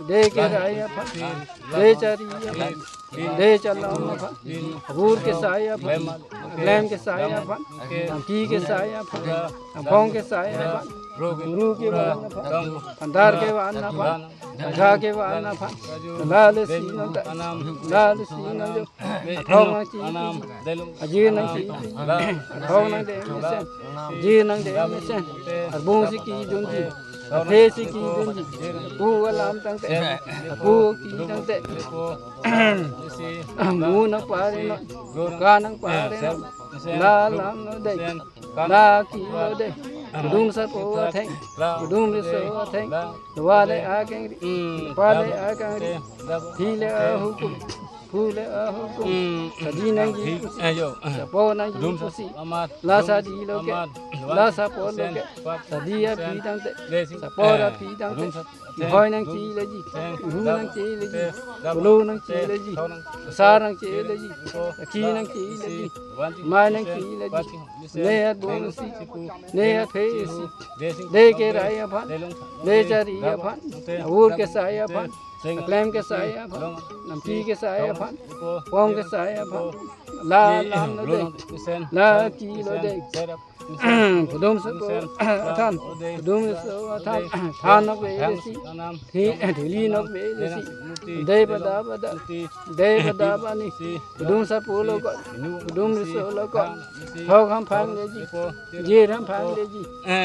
Dei kerai aphan. Dei chari aphan. Dei chalong aphan. Bur kesai aphan. Lem kesai aphan. Tangki kesai aphan. Tangphong kesai aphan. Ru ke van aphan. Pandar ke van aphan. Tangka ke van aphan. Lale si nang ta. Lale si nang jo. Athong nang si. Ajir nang si. Athong nang deng mesen. Ajir nang deng mesen. Arbung si kidun si. Aphe si kidun si. Pu alam tangte. Pu ki tangte. Mu nang pare non. Ka nang pare non. La lang lo dei. La ki lo dei. Kudum sarpo atheng, kudum riso atheng, dowa le akengri, pa le akangri, thi le ahukum, phu le ahukum, sadi nangji pusi, sapo nangji pusi, la sadi lo ke, la sapo lo ke, sadi aphi tangte, sapo aphi tangte, hoi nangcheleji, hu nangcheleji, polo nangcheleji, asar nangcheleji, akhi nangcheleji, mai nangcheleji, ne at bung isi, ne at phe isi, de kerai aphan, de chari aphan, avur kesai aphan, aklem kesai aphan, nampi kesai aphan, pong kesai aphan, la alam lo de, la aki lo de. Kudum sarpo athan, kudum riso athan, than nok vele si, thi, thili nok vele si, de pada pada, de pada pani, kudum sarpo lo ko, kudum riso lo ko, thok ham phang leji, jir ham phang leji,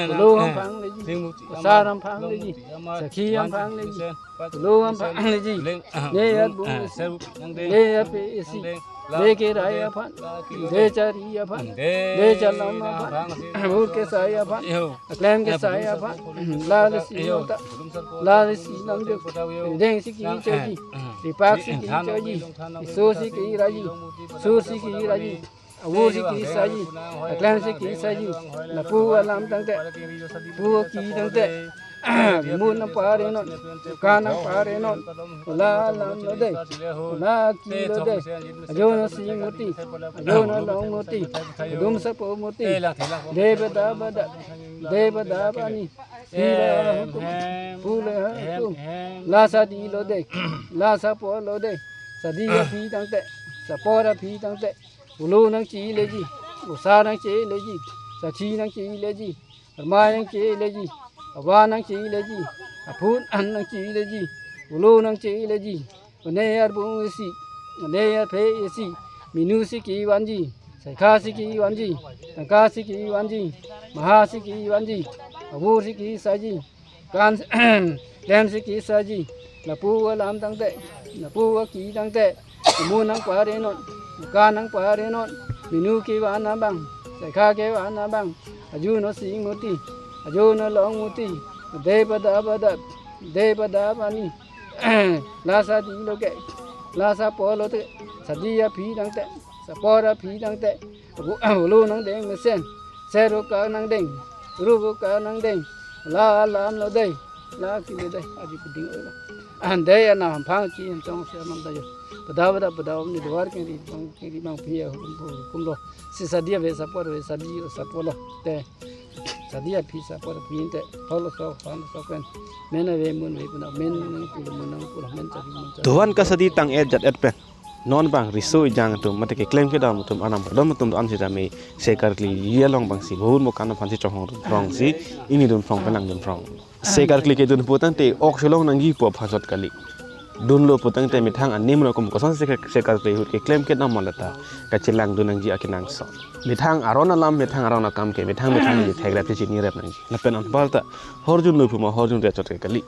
polo ham phang leji, asar ham phang leji, sakhi ham phang leji, polo ham phang leji, ne at bung isi, ne at phe isi, de kerai aphan, de chari aphan, de chalam aphan, avur kesai aphan, aklem kesai aphan, la le si nonta, la le si lam juk, deng si kechoji, ripak si kechoji, iso si keraiji, sur si keraiji, avur si kesaiji, aklem si kesaiji, lapu alam tangte, pu aki tangte, mun nangpare non, kan nangpare non, la alam lo de, la aki lo de, ajo nasi murti, ajo nalong murti, kudum sarpo murti, de pada pada, de pada pani, thi le ahukum, phu le ahukum, la sadi lo de, la sapo lo de, sadi aphi tangte, sapo aphi tangte, polo nangcheleji, asar nangcheleji, sakhi nangcheleji, armai nangcheleji, avan nangcheleji, aphun an nangcheleji, polo nangcheleji, ne at bung isi, ne at phe isi, minu si kevanji, saikha si kevanji, tangka si kevanji, maha si kevanji, avur si kesaiji, kan klem si kesaiji, lapu alam tangte, lapu aki tangte, mun nangpare non, kan nangpare non, minu kevan abang, saikha kevan abang, ajo nasi murti, ajo nalong murti, de pada pada, de pada pani, la sadi lo ke, la sapo lo te, sadi aphi tangte, sapo aphi tangte, pu-, polo nangdeng mesen, ser pu ka nangdeng, ru pu ka nangdeng, la alam lo de, la aki lo de, aji kuding oi lo. An de anam phang chi an chong se anam ta jo. Pada pada pada om ni dowa kengri bang, kengri bang phi ahukum lo. Si sadi ave sapo ave, sadi sapo lo. Te sadi aphi sapo aphi te, holo so, han so pen. Men ave mun ave puna, men nangpulo mun nangpulo, men chari mun chari. Dovan kasadi tang-et jat-et pen, non bang riso ejang atum, mate keklem kedam atum, arnam kardom atum do-an sitame, se karkli along bang si, bhun mo kan aphan si chonghong dun phrong si, ini dun phrong, penang dun phrong. Se karkli kedun pu tangte, ok chelong nangji pu aphan chot kali. Dunlo pu tangte methang anim rokom koson se, se karkli ahut keklem kedam malata, kachelang dun nangji akenangsot. Methang aron alam, methang aron akam ke, methang methang ji thekrap chinirap nangji. Lapen anparta, horjun lo pu ma horjun re chot ke kali.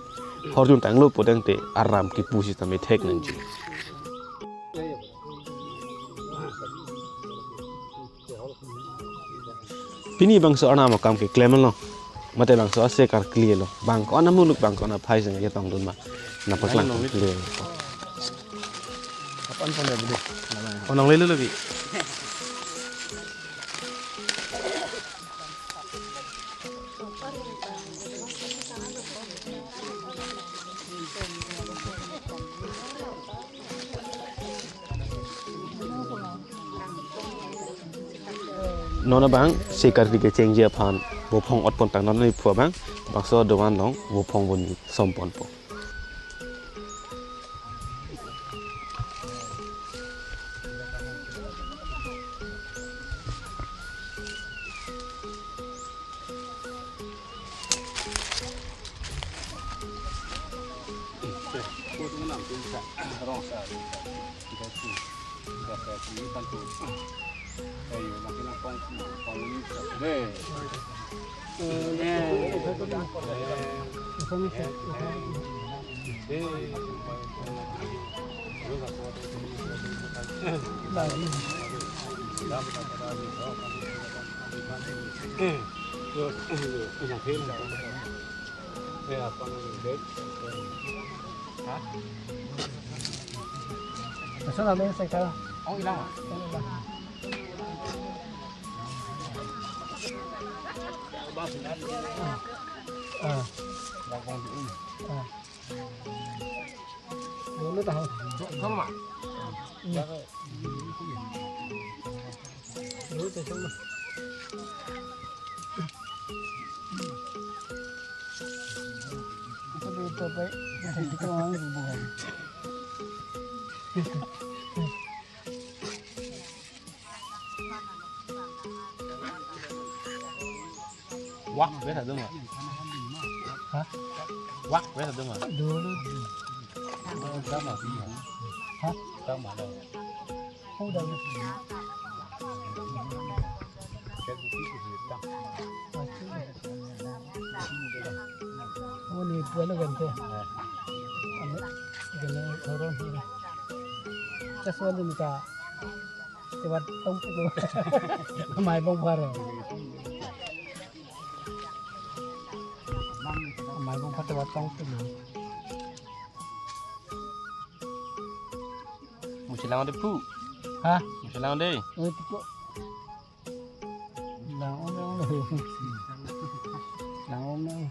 Horjun tanglo pu tangte arnam kipu sitame thek nangji. Pini bangso arnam akam keklem lo. Mate bangso ase karkli lo. Bang ko-an amuluk, bang ko-an aphai seng ye tong dun ma. Na paklang kle. Apan pon ya budi. Onong lele lagi. Non abang, se karkli kechengji aphan, vophong ot pon tang non ni phu abang, bangso dovan along, vophong boni som ponpo. Terus, ini yang film. Ya, apa namanya? Hah? Terus ada yang saya kira. Oh, hilang. Hilang. Ah. Ah. Dulu tahu. Sama. Iya. Dulu tahu sama. Apa dia itu, Pak? Kita orang bukan. Wak, biasa tuh, Mak. Hah? Wak, biasa tuh, Mak. Dulu. Sama sih, ya. Hah? Sama lah. Oh, udah. Oh, ini buat lo kan tuh. Ini, ini orang. Kasih wali minta. Tewat tong pulo. Amei Bongphar. Amei Bongphar tewat tong pulo. Musi lang de pu. Hah? Musi lang de. Oh, itu kok. Lang on lang. Lang on lang.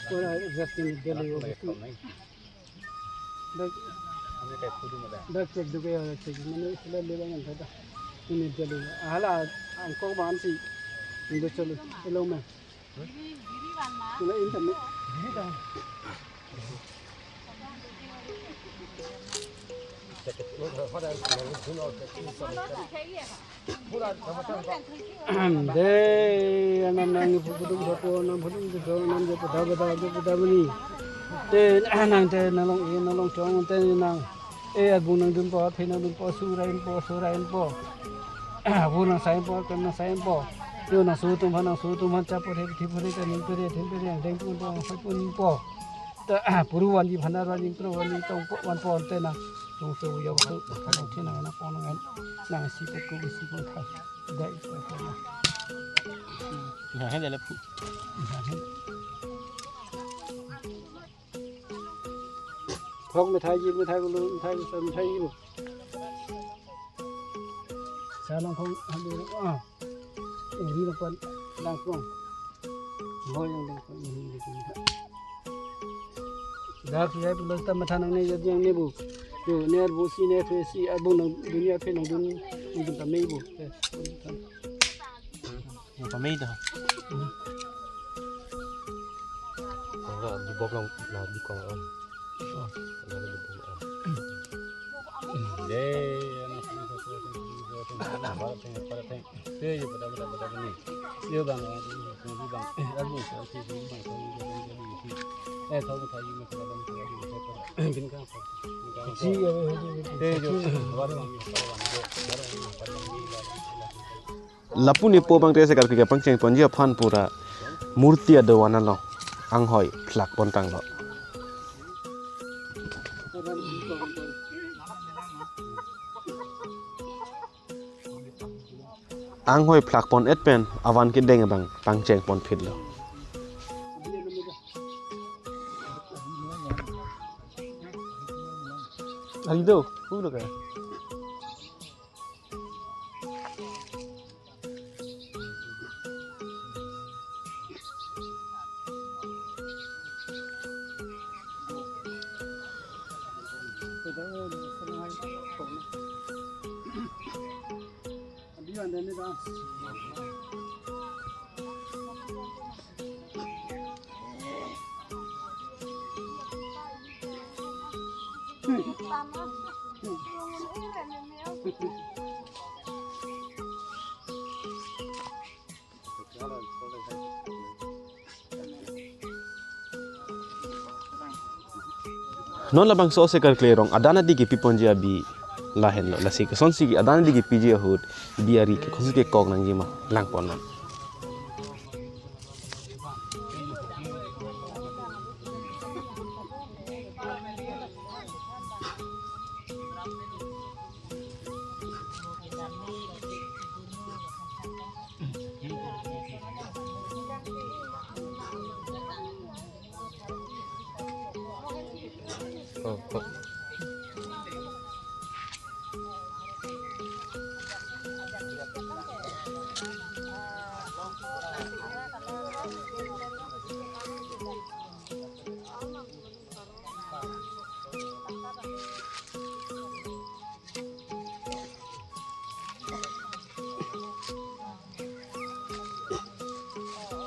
Ora exact ni dele yo. Dak, dak cek dulu ya, cek. Mana istilah dia yang ada. Ini dele. Hala, angkong bansi. Indo chalo. Hello, ma'am. Hello, internet. De, anam nang ipu pudung sapo, anam pudung sapo, anam je pada pada je pada bani. De, nang de, nang long e, nang long chong, de, nang e, agung nangdunpo, aphi nangdunpo, sura inpo, sura inpo. Abu nangsa inpo, kem nangsa inpo. Yo nangso atum aphan, nangso atum aphan, chapo the, thi pore, kaning pore, thin pore, angdeng pun po, angphai pun po. Ta, puru vanji, bhanar vanji, puru vanji, tong po, van po, ante nang. Tong so, yo so, nang thi nang, nang pon nang, nang si po, ku si po, tha. Dai, dai, dai. Nang hen dai le pu. Nang hen. Thok methai ji, methai bulu, methai bulu, methai ji bu. Sa nangkhong, hadi, ah. Uri nangpan, nangkhong. Hoi yang nangkhong, ini, ini, ini. Dak ya, belum tamat nang ne, jadi yang ne bu. Yo, ne bu si, ne bu si, abang nang dunia pe nang dun, nang dun tamai bu. Eh, nang tamai dah. Enggak, di bawah nang, nah, di kong, ah. Oh. Enggak, di bawah, ah. Deh, anak ini satu, satu, satu, satu, satu, parat teng, parat teng. Deh, yo, pada, pada, pada, pada ni. Yo, bang, bang, bang, bang. Eh, abu, abu, abu, bang, bang, bang, bang, bang. Eh, tahu, tahu, ini, pada, pada, pada, pada, pada. Bin ka, bin ka. Ji, abu, abu, abu. Deh, yo, pada, bang, pada, bang, pada, bang, pada, bang, pada, bang. Lapu nepo abang te se karpi kapangcheng ponji aphan pura murti adovan along anghoi phlak pon tanglo. Anghoi phlak pon et pen avan kedeng abang pangcheng pon phitlo. Ari do, hu lo ka? Non labangso ose karkle rong adan adi kepiponji abi lahenlo. Lasi kosonsi adan adi kepiji ahut bi ari ke kosonsi kekok nangji ma langponnon.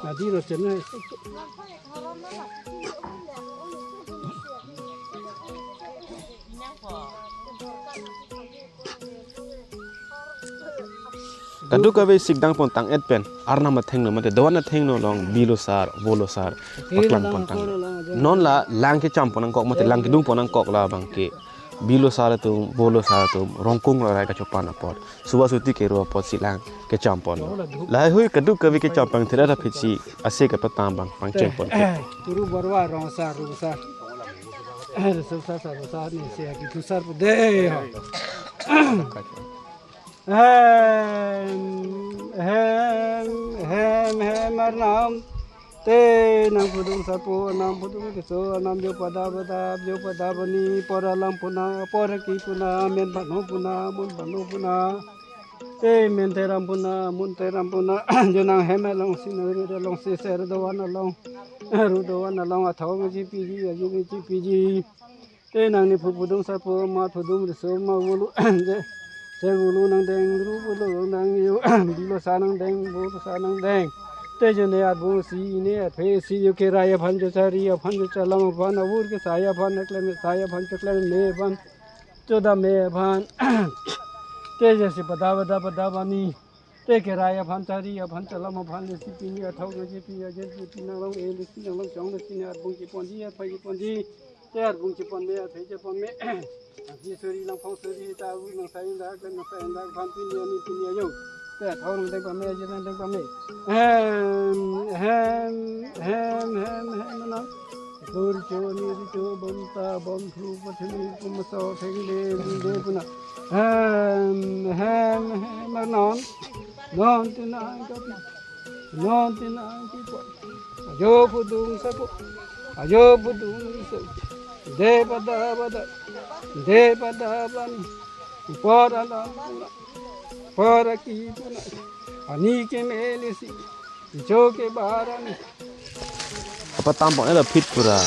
Nadi ro chennai. Kadokave sikdang pon tang-et pen Arnam athengno mate doan athengno along bilo sar, volo sar paklang pon tang. Non la lang kecham pon nangkok mate lang kedung pon nangkok labang ke bilo sar atum, volo sar atum, rongkung rarai kachopan apot, suba suti kero apotsi lang kecham pon. Lahai hui kadokave kecham pangthir aphi si ase kapatam abang pangcheng pon. Turu Borwa rong sar, ru sar. Ru sar, sar, ru sar, ni si aki tu sar pu de. Hem, hem, hem, hem, Arnam. Te nangpudun sarpo, nangpudun keso, nangjo pada pada, jo pada bani, pora lang puna, pora ki puna, men bano puna, mun bano puna. Te men teram puna, mun teram puna, jo nanghem alongsi, nangri alongsi, ser doan along, ru doan along, athong ji piji, aji ji piji. Te nangni phu pudun sarpo, ma pudun riso ma volo. Je, je volo nangdeng, ru volo nangjo, bilo sar nangdeng, volo sar nangdeng. Te je ne arbung si, ne arphe si, jo kerai aphan, jo chari aphan, jo chalam aphan, avur kesai aphan, keklem sai aphan, keklem me aphan, chodam me aphan. Te je si pada pada pada bani. Te kerai aphan, chari aphan, chalam aphan, lesi pini athok lesi pini ajen lesi pini nanglong, e lesi nanglong, chong lesi ne arbung chiponji, aphai chiponji. Te arbung chipon me, aphai chipon me. Aji suri langphong suri ta u nang sai ndak, nang sai ndak, aphan pini ani pini ajo. Te athok nangdeng pame, ajen nangdeng pame. Hem, hem, hem, hem, hem, nang. Dur cho, ni cho, bom ta, bom thu, pathini, kumaso, thengde, de puna. Hem, hem, hem, non. Non tinang kapi. Non tinang kipo. Ajo pudun sapo. Ajo pudun sapo. De pada pada. De pada bani. Pora lang puna. Pora ki puna. Ani ke me lesi. Icho ke barani. Apa tampon elo phit pura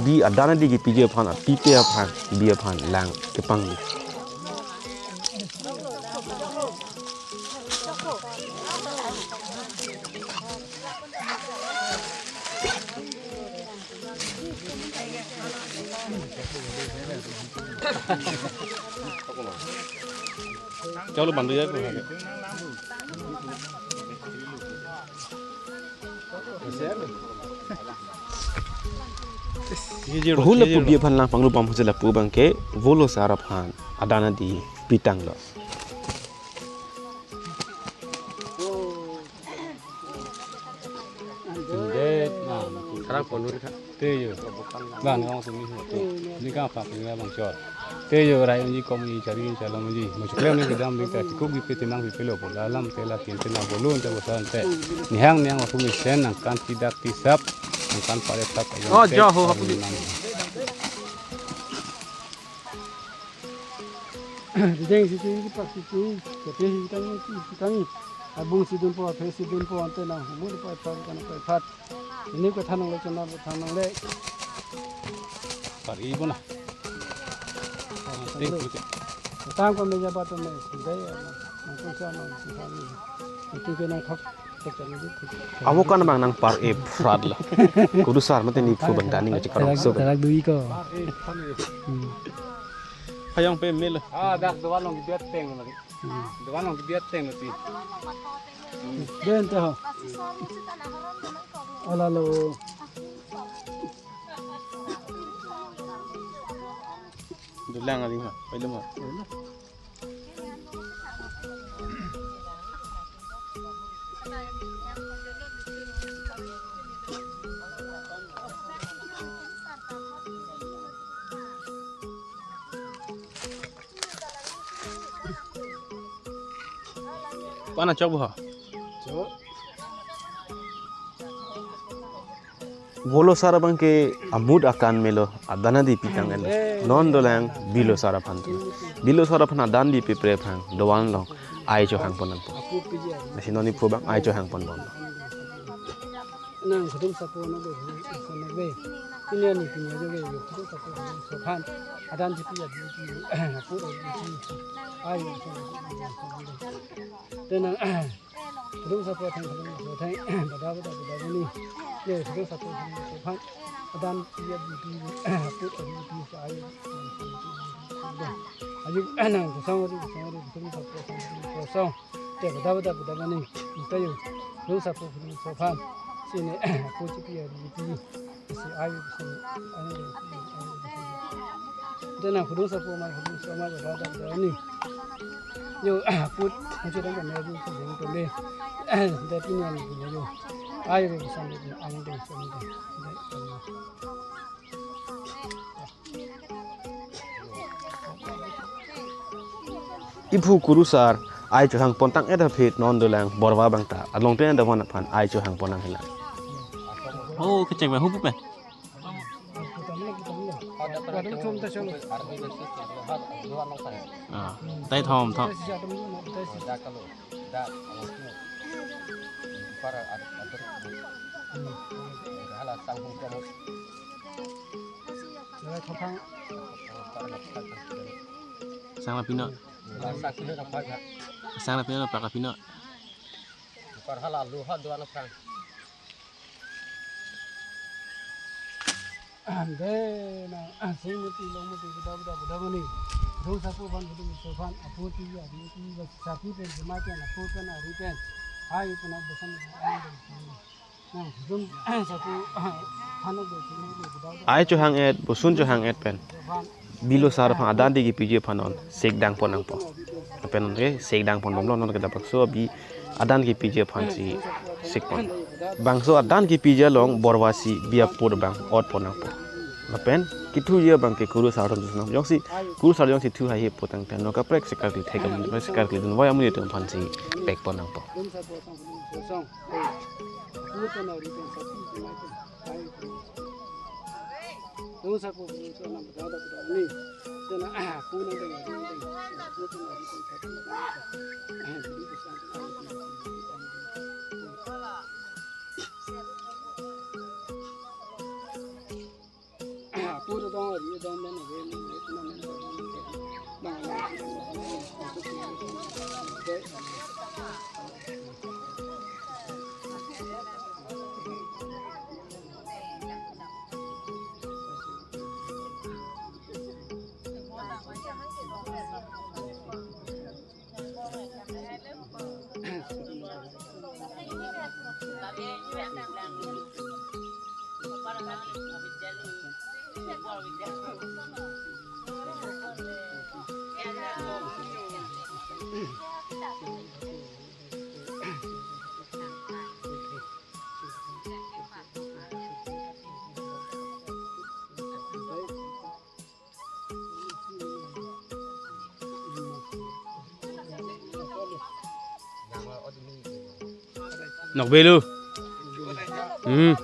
bi adan adi kepiji aphan, apipe aphan, bi aphan lang kepangli. Chalo bandu ya. Hula pu bi aphan lang panglu pam husela pu abang ke volo sar aphan adan adi pitanglo. Indet na. Sekarang ponur ka. Te yo. Bang ong sumi ho. Ni ka pa pin bang chot. Te yo rai ji kom ji chari ji chalam ji. Mo chuklem ni kedam ni ka kuk di pe tenang di pelo po. Dalam te la tin tenang bolon te bosan te. Nihang niang aku mesen nangkan tidak tisap. Nangkan pare tap. Oh, te jo ho, apu di. Deng si tu, pak si tu, kote si tang, si tang. Arbung si dunpo, aphe si dunpo, ante na, humur pa phat, kan pa phat. Ini ko thanang le, chana thanang le. Par i bona. Tang ko meja ba to me, dei, na ko sa na si tang. Itu ke nang thok. Amo kan bang nang par e prat la. Kudu sar mate ni phu bang dani ngaji karong so. Darak dui ko. Hmm. Hayong pe mil. Ah, dak doan long biat teng lagi. Hmm. Doan long biat teng lagi. Den te ho. Ala lo. Dolang aling ha, pailu ma. Pana chok bo ha. Chok. Bolo sar abang ke amut akan melo, adan adi pitang en. Non dolang Bilo sar aphan tu. Bilo sar aphan adan di pipre aphan doan long ai chohang pon nangpo. Masi non iphu abang ai chohang pon bom. Nang khudum sapo na be, na be. Ini ani punya juga yo khudum sapo khudum sophan. Adan di pia di di. Apo di di. Ayo. Tenang. Khudum sapo thang khudum sapo thang. Bada bada bada bani. Yo khudum sapo khudum sophan. Adan pia di di. Apo di di. Ayo. Ayo. Nang kusang ri kusang ri khudum sapo thang khudum sophan. Te bada bada bada bani. Ita yo. Khudum sapo khudum sophan. Sini apo chipi ya di di. Si ayo si ayo. Dena khudum sapo ma khudum sapo ma bada bada bada bani. Yo apo muncul dan kami apo khudum kami. Dati ni ani yo. Ayo bisa ni ang deng sami deng. Iphu kurusar ai chohang pon tang et aphi non dolang borva abang ta along ten da von aphan ai chohang pon nang hela. Oh, kechek ba hupu pe. Ah, tai thom thom. Sang la pino. Sang la pino, pak la pino. Ande na sing muti long muti beda beda beda mani. Khudum sapo aphan khudum sophan apo ti ya ti ba sapi pen jema pen apo pen ari pen. Hai pen besan. Ai chohang et, bosun chohang et pen Bilo sar aphan adan di kipiji aphan non sek dang pon nangpo. Pen ke sek dang pon bomlo non ke dapak so abi adan kipiji aphan si sek pon. Bangso adan kipiji along borva si biap pur bang ot pon nangpo. Lapen kithu ye abang ke kurusar atum nang jongsi kurusar jongsi thu hai he putang pen no kaprek sekar kli thek am sekar kli dun vay amun atum aphan si pek pon nangpo. Nok belu. Hmm.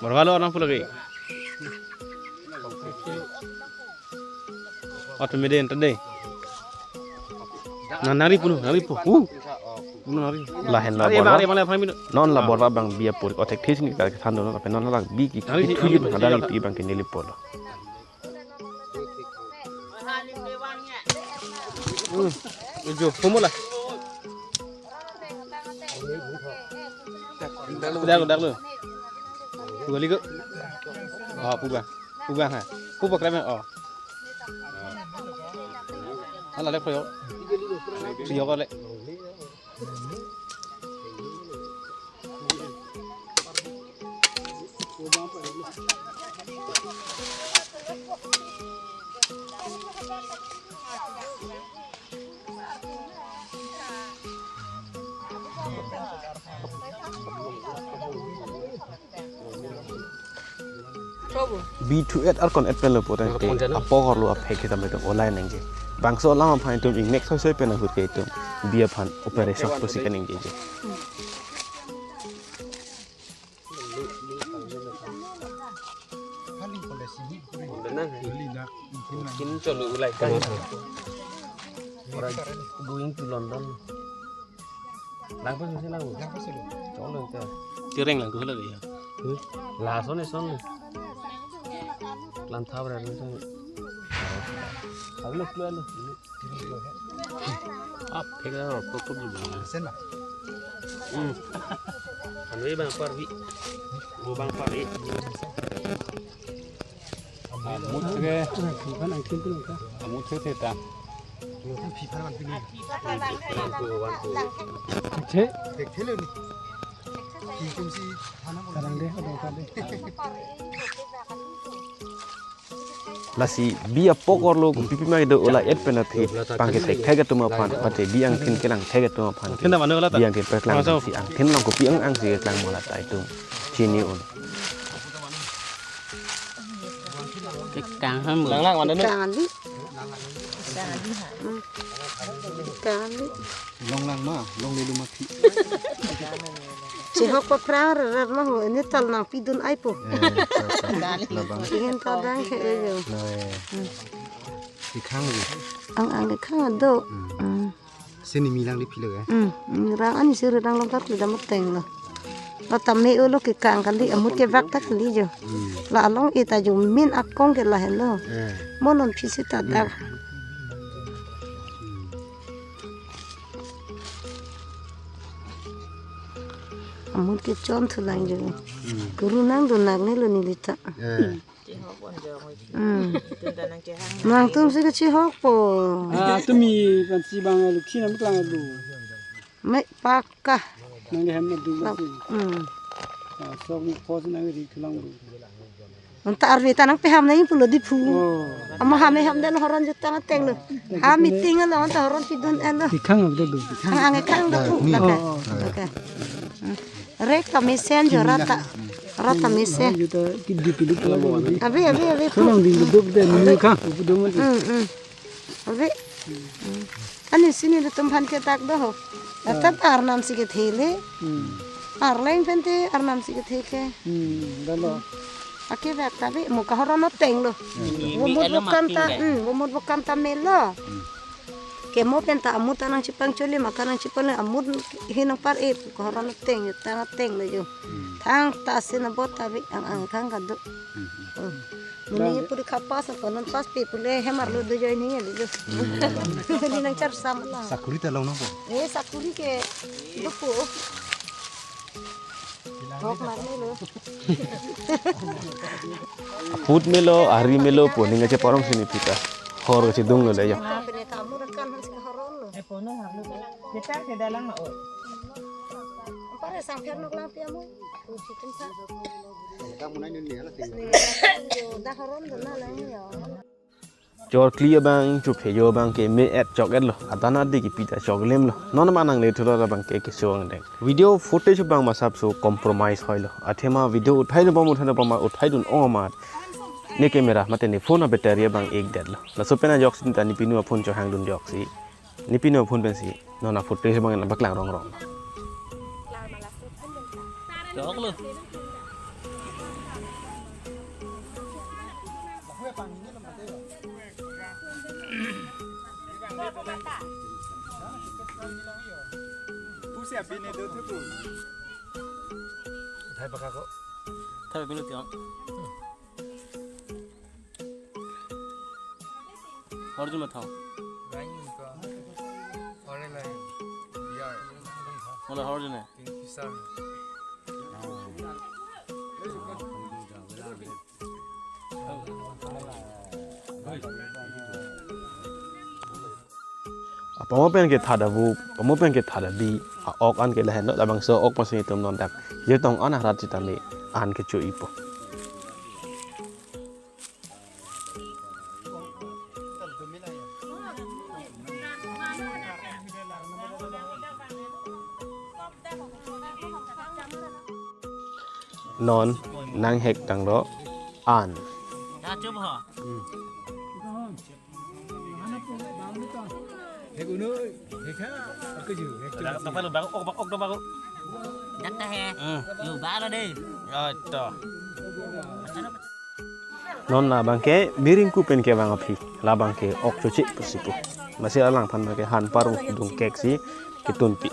Borva lo nang pu lagi. Ot mede ente dei. Na nari punu, nari pu. Uh. Punu nari. Lahen la. Ari borva. Mari, mari, mari, mari. Non la borva abang biap pur othek this ni ka than do non, lapen non la bi ki, nari ki si, thuji nari si, adan nari ki pi abang ke neli polo. Hmm. Ujo, pumula. Dak, dak lo. Dua ligo. Oh, puga. Puga ha. Puga krem oh. Ala le proyo. Proyo ko le. Bi thu et arkon et pen lo pute te apok arlo aphek kita metum olai nangji. Bangso alam aphan itum ingnek soi soi pen ahut ke itum bi aphan operation pusi kaningjeji. Kin cholo ulai kan. Orang going to London. Langpon sih lang. Langpon sih. Cholo ka. Tireng lang kulo ya. Hmm? Lason ison. Lam thabra ison. Alo kulo alo. Ap, phek na ro, pok pok dulu. Sen na. Hmm. Anu bang parvi. Go bang parvi. Amut ke. Amut ke theta. Yo kan phiphan man pini. Wan tu, wan tu. Che. Thek thelo ni. Ki kum si thana mo. Kadang deh, ada kadang deh. Lasi bi apok arlo kopi pi ma kedo olai et pen aphi bang ke thekthek atum aphan, pate bi angthin kelang thek atum aphan ke. Angthin na mane ola ta? Bi angthin peklang. Masa? Si angthin lang kopi ang ang si keklang mo la ta itum chini un. Kekang ham. Lang lang mana nu? Kekang ali. Hmm. Kekang ali. Long lang ma, long lelu ma phi. Chihok pa prang rat ma ho, ini tal nangpidun ai po. Eh, ta, ta, labang. Ingin ta dang he yo. Nah, eh. Hmm. Ikhang lagi. Ang ang ikhang ado. Hmm. Hmm. Sini milang di pilo ya. Hmm. Rang ani siri rang longkar tidak meteng lo. La tame ulo kekang kali, amut kevak ta kali jo. Hmm. La along ita jo min akong ke lahelo. Eh. Mo non phi sita dak. Hmm. Amut kechon thulang jo. Hmm. Kuru nangdun nang nelo neli ta. Eh. Hmm. Nangtum si kachihok po. Ah, tumi pensi bang alu kina mitlang alu. Mai paka. Nang hem na dulu si. Hmm. Ah, sok ni pos nang ri thulang dulu. Anta arve ta nangpeham nang pulo di phu. Oh. Ama hame ham den horon jutang ateng lo. Ha meeting lo anta horon pidun en lo. Ikhang abde dulu. Ang ang khang do phu. Ni. Oke. Oh, oh. Oke. Hmm. Rek ta mesen jo rata. Rata mesen. Juta kidi pilu pala mo. Abi, abi, abi. Tolong di duduk de ni kha, duduk mati. Hmm, hmm. Abi. Hmm. Ani sini do tum phan ke tak do ho. Ata arnam si kethele. Hmm. Arleng pente arnam si ketheke. Hmm, dalo. Ake bak ta bi mo kahoron ateng lo. Hmm. Bo mut bo kam ta, hmm, bo mut bo kam ta melo. Hmm. Kemo penta amut ta nangchipang choli maka nangchipang le amut he nangpar-e kahoron ateng yo tang ateng lo yo. Hmm. Thangta si na bot ta bi ang ang khang kado. Hmm. Oh. Muni puri khapas ko non pas pi pule hem arlo do joi ni le yo. Hmm. Ni nangchar sam la. Sakuri ta long nang po. Eh, sakuri ke do po. Hok mar melo. Aput melo, ari melo, po ning kacheparong sini pita. Hor kachedung lo le ya. Pine kamu rekan han si kahoron lo. Eh, pono harlo. Kita ke dalang ma o. Pare sang pher nok lang pia mo. Usikin sa. Kamu nai ni ni hala ting. Ni, yo, da horon do na lang yo. Chorkli abang, chuphe jo abang ke me-et chok-et lo. Adana di kipi ta choklim lo. Non ma nangle thulo abang ke keso angdeng. Video footage abang masap so compromise hoi lo. Athema video uthai lo bom uthai lo bom uthai dun ong amat. Ne camera mate ne phone a battery abang ek det lo. Laso pen ajok si ta ne pinu a phone chohang dun jok si. Ne pinu a phone pensi. Non a footage abang nangpaklang rong rong. Chok lo. Pusi abine do thuku. Thai baka ko. Thai bine tiang. Horju ma thang. Lain ka. Ore lain. Biar. Mala horju ne. King Fisher. Apamo pen ke thada bu, apamo pen ke thada bi, a-ok an ke lahenlo, labangso ok pasi itum non dak. Jetong an arat sitame an kecho-ipo. Non nanghek tanglo an. Dak ta he. Hmm. Yo, balo dei. Oh, to. Non labang ke biring ku pen kevang aphi. Labang ke ok choche pusi pu. Masi alangphan ke han parong dungkek si ketunpi.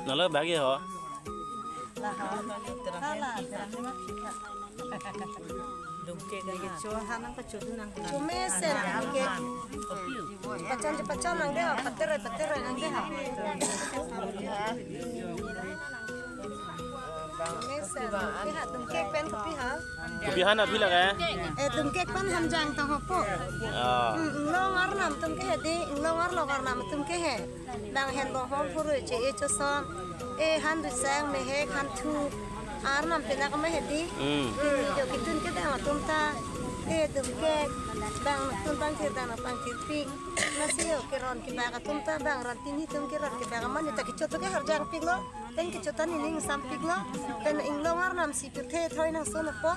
Nalo bagi ho. Dungkek lagi. Chomesen dungkek. Pachan je pachan nang dei, patere patere nang dei ha. Chomesen dungkek ha, dungkek pen kopi ha. Kopi han aphi lake? Eh, dungkek pen Hanjang tong ho po. Ah. Hmm, inglong arnam atum ke he dei, inglong arlo arnam atum ke he. Bang hen bonghom phurui che-e choson. Eh, han dusang, mehek, hanthu. Arnam pena kama he dei. Hmm. Hmm, yo ketun kedang atum ta. Eh, dungkek. Bang tun bang thir dang bang thir pik. Masi yo keron kebak atum ta bang ran tini atum keron kebak amat ne ta kecho atum ke harjang piklo. Pen kecho ta nening sampiklo. Pen inglong arnam si pirthe thoi nangso na po.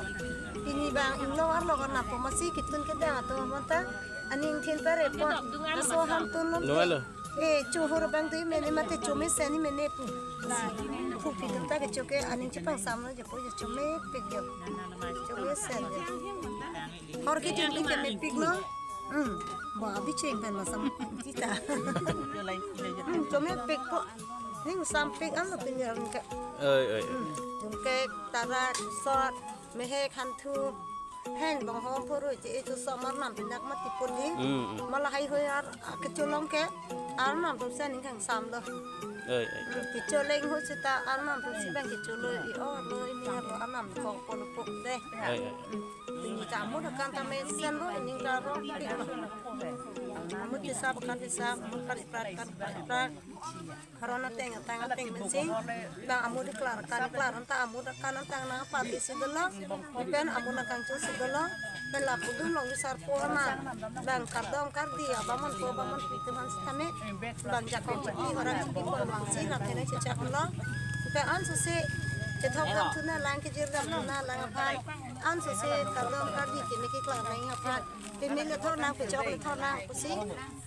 Pini bang inglong arlo arnam po masi ketun kedang atum amat ta. Aning thin pare po. Laso hanthu non. Lo, lo. Eh, chohor bang dui mene mate chomesen mene pu. Pu pi atum ta kecho ke aning chepangsam lo je po je chomepik jo. Chomesen jo. Hor ke chomepik ke mepik lo. Hmm. Ba bicheng pen masam kita. Hmm, chomepik po. Ning sampik an lo pinjam ke. Oi, oi. Hmm. Dungkek, tarak, sot, mehek, hanthu. Hen bonghom phurui che-e choson arnam pena kama tipun dei. Hmm, hmm. Malahai hoi ar, a, kecholong ke arnam atum si aning kangsam lo. Oi, oi. Hmm, kecho leng ho seta arnam atum si bang kecho lo i o lo ini lo arnam kong pon pok dei. Oi, oi. Hmm. Ini ta amut akan ta mesen lo ini karo. Amut dei sa bakan dei sa, amut kari prat, kari prat, prat. Haron ateng, ateng, ateng mensing. Bang amut klar, kan klar, anta amut kan anta nangpati si dolo. Pen amut nangkangchu si dolo. Pen lapu dun long di sarpo ama. Bang kardom kardi, abaman po, abaman pi atum an sitame. Bang jakong chiki, orang chiki pon bang si, nang teneng chechak lo. Pen anso si, chethok bang thu na lang kejir dam na lang aphan. Anso si, kardom kardi, keme keklar nang aphan. Pemil le thor nang, pechok le thor nang, pusi.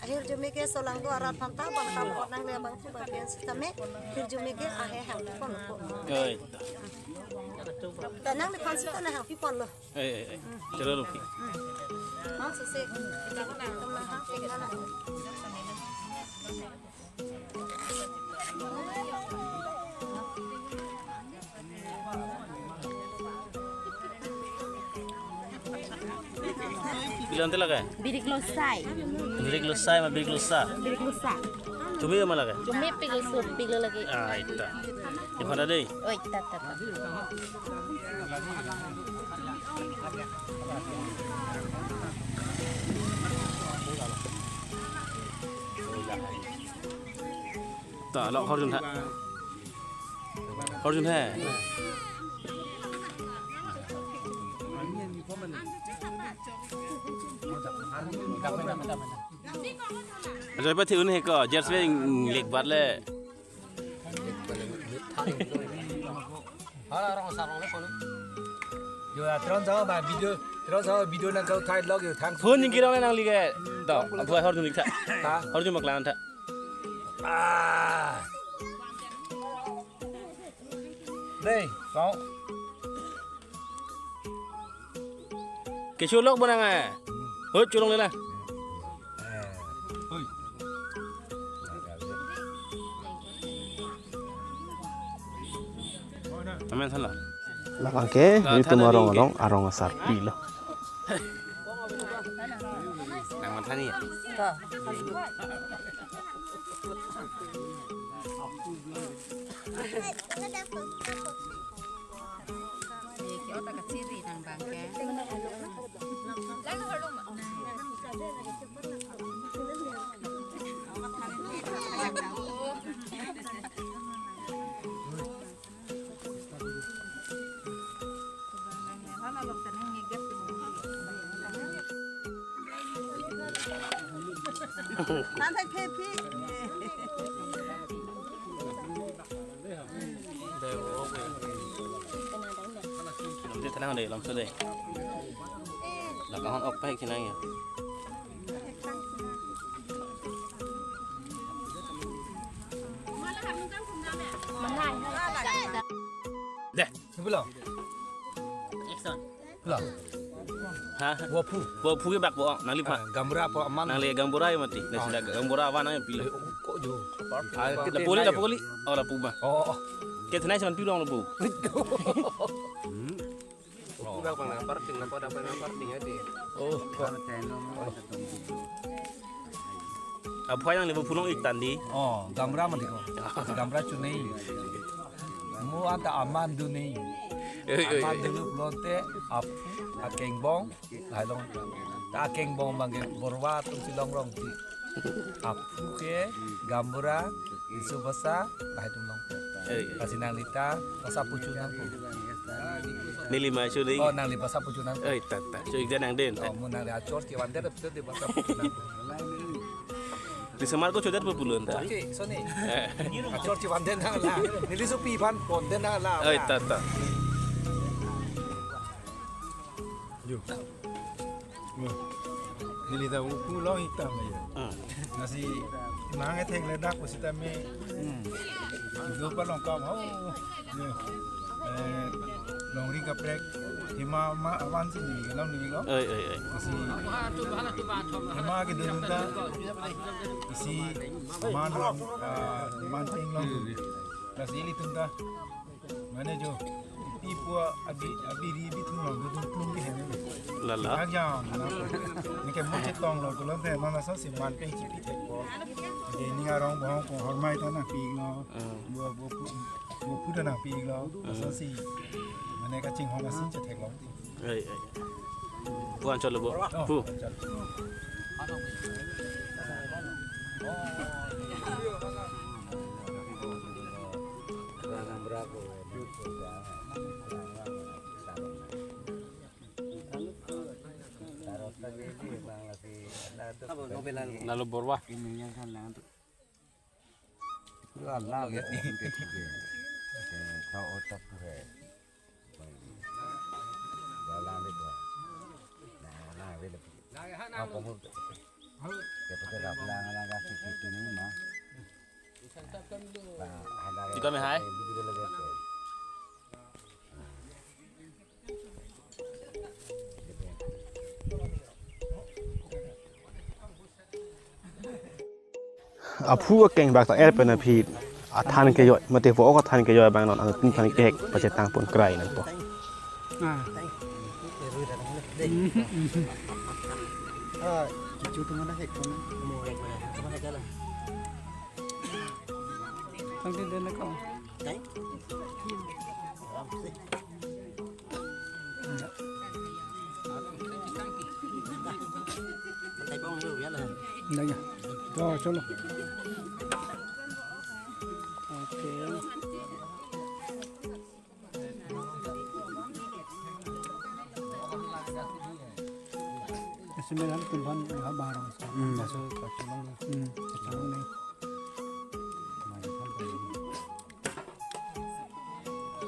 Ahirjume ke solang do arat phanta bang tam kot nang le bang tu bang pen sitame. Ahirjume ke ahe hang pon ko. Oi. Ta nangliphan sita nang hang pi pon lo. Eh, eh, eh. Chalo lo pi. Mang sese. Kita ko nang tum nang hang pi nang. Pilo ante lake? Birik losai. Birik losai ma birik losa? Birik losa. Chomepik ma lake? Chomepik lo, sopik lo lake. Ah, ita. Iphan ta dei. Oh, ita, ita, ita. Ta, lo hor jun tha. Hor jun he. Ajoy pa thi un he ko, jers ve lek bat le. Hala rong sa rong le kono. Yo, tron sa ba video, tron sa video nang kau thai log yo thang. Phone ning kirong nang like. To, abu hor jun lik tha. Ha? Hor jun maklan tha. Ah. Dei, kau. Kecho lok bonang eh. Hoi, cholong le na. Amen thala. Labang ke, la, ini tuma thala arong dei ke. Arong, arong asarpi lo. Nang man thani ya? Ta. Ye, ke ota kachiri nang bang ke. Tan thai phe phi. Nang deh, langsung deh. Lakang hon ok pahek sinang ya. Deh. Pulo. Action. Pulo. Ha? Waphu. Waphu ke bak bo, nangliphan. Ah, gaonbura po aman. Nangli gaonbura ya mati. Nasi Ah. dak gaonbura apa nang pilo. Eh, kok jo. Ah, kita Napoli, tayo. Napoli. Oh, lapu ba. Oh, oh. Kita nai seman pilo lapu. Hmm. Waphu bak pang na parting, na pada pang na parting ya di. Oh. Aphu nangli waphu long ik tandi. Oh, gaonbura mati ko. Gaonbura chunei. Mo anta aman dunei. Oi, oi, Aman oi. Dulu pulote aphu akengbong lahai long. Ta akengbong bangke borwa atum si longrong ti. Aphu ke gaonbura, Liso basa, lahai atum long. Oi, oi. Lasi nangli ta basa puchu nangpo. Neli ma chunei. Oh, nangli basa puchu nangpo. Oi, ta, ta. Chunei nang den. Oh, mo nangli achor chivandet, ta basa puchu nangpo. Di semar ko chodet pupulun ta. Oke, soni. Eh. Achor chivandet nang la. Neli sopi aphan pondet nang la. Oi, ta, ta. Yo. Wah. Neli ta waphu long ik tame ya. Hmm. Lasi nang ethek le dak pusitame. Hmm. Ido pa long kam ho. Yo. Eh, longri kaprek, hima ma avan si neli kelong neli long. Oi, oi, oi. Isi hima ke dun ta, isi man long, ah, man peng long. Lasi ilitum ta. Mane jo, ipi pu abi, abi ri abi thum long, dun plum ke hene. Lala. Kak jam, na. Neke mo chetong long, kelong te, mana sa si man peng chipi thek po. Jadi ni arong bohong ko hormai ta nangpi lo. Hmm. Bo, bo pu, bo pu ta nangpi lo. Hmm. Sa si. Mane kachinghon asin chethek lo. Ai, ai. Pu anchot lo bo. Oh, pu. Anchot. Lalo borwa. Lala, gitu. Eh, tahu otak tuh, eh. Lala, gitu. Nah, nah, gitu. Apa mau? Kita tetap lang, lang, kasih gitu nih, mah. Nah, ada Kita yang mehai. Gitu, gitu, gitu. Aphu akeng bak ta er pen aphi athan kejoi, mate vo ok athan kejoi abang non, anuttin aphan kehek pachetang pon krai nangpo. Ah. Ah, cucu teman hek pon. Tang di den ko. Naya. To, chalo. Okay. Isi mel han tum han ha barang. Hmm. Kaso kachelong. Hmm. Kachelong ni.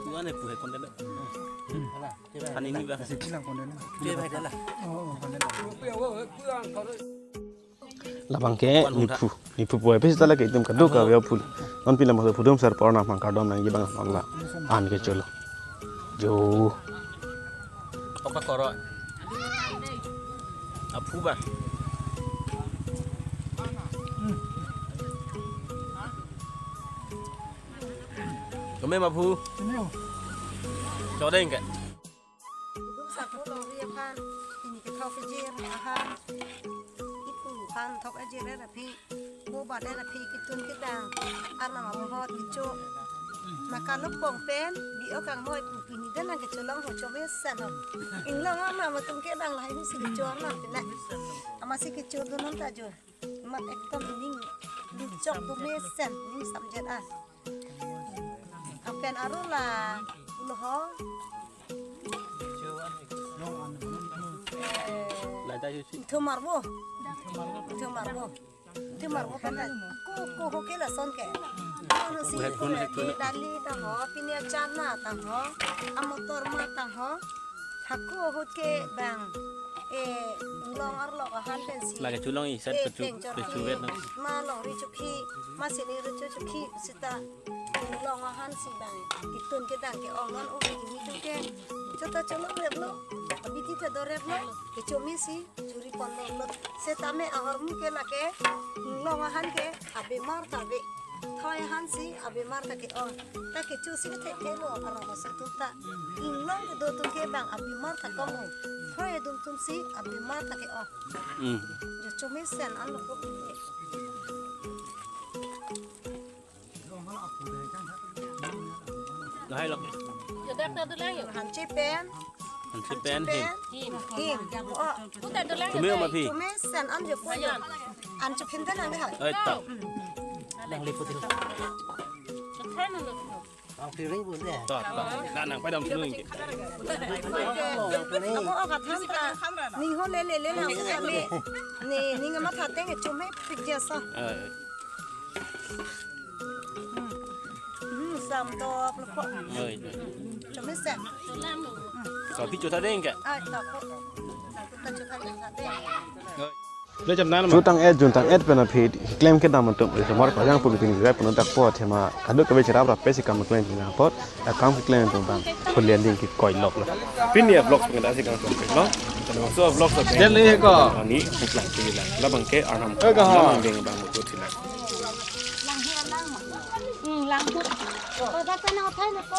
Tuan eh, pu hai konten. Hmm. Ani ni ba. Kasi bilang konten. Dia ba dala. Oh, oh, konten. Labang ke niphu, niphu pu epis ta lake itum kadokave aphu. Non pila maso phudum sar por na mang kardom nangji abang non la. An ke cholo. Jo. Oka koro. Aphu ba. Kami ma phu. Ini, oh. Chodeng ke. Dum sapo lo ri aphan, pini kethok kejir ahan. Ipu aphan thok ajir er aphi, mo bat er aphi, kitun kedang, arnam amohot kecho. Maka nopong pen bi-o kangmoi pu pini den nangkecholong ho chomesen ho. Inglong ama matum kedang lahai ni si kecho arnam pine. Ama si kecho dunnon ta jo. Mat ekdom ning luchok do mesen ning samjet ah. Apen aru la pulo ho. Lai ta yusi. Thumar bo. Thumar bo. Thumar bo pen ko ko ho ke lason ke. Ano si Headphone, headphone. Dali ta ho, pini achana ta ho, amotor ma ta ho. Hako ahut ke bang, eh, inglong arlok ahan pensi. Lake chulong-i, sat eh, pechu, peng chot pechu vet na. Ma longri chukhi, ma sini ru chu chukhi, sita inglong ahan si bang. Kitun kedang ke-ong non ubi kimi tu ke. Chota cholong replo, abiti ta do replo, kechomi si, churi ponlo lo. Setame ahormu ke lake, inglong ahan ke, abemar ta ave. Thoi ahan si abemar ta ke-ong. Ta kecho si thekthe lo arong aso atum ta. Inglong kedo atum ke bang abemar ta kong-ong. Thoi atum atum si abemar ta ke-ong. Hmm. Jo chomesen an lo ko. Lahai lo. Jo dak ta dula yo. Hanche pen. Hanche pen him. Him. Him. Oh. Kuta dula yo. Chome ma phi. Chomesen an jo ko. Ayan. An chephin ta nang dehai. Oi, to. Nang liput dulu. Chephin lo. Ang piring pun deh. To, to. Na nang pai dam sunu ke. Amo o katham ta. Ning ho le le le na le. Ni ning ma thateng chome pik jasa. Eh. Hmm, sam to aplo ko. Oi. Chomesen. Ko phi chotha deng ke? Ai, to ko. Ko ta chotha deng. Oi. Le jam nan ma. Jutang et, jutang et pen aphi klem kedam atum, osomar pajang pu bitin rai punu dak po thema kaduk kave cherap rap pesi kam klem pina apot, akam klem atum bang, kulian ding ke koi lok lo. Pini a vlog pen asi kam klem lo. Tadi masuk vlog sa. Dia le ko. Ani, puklang, puklang. Labang ke arnam. Eh, ka ha. Labang deng bang, betul sila. Lang hi lang. Hmm, lang. Ko dak pen othai na ko.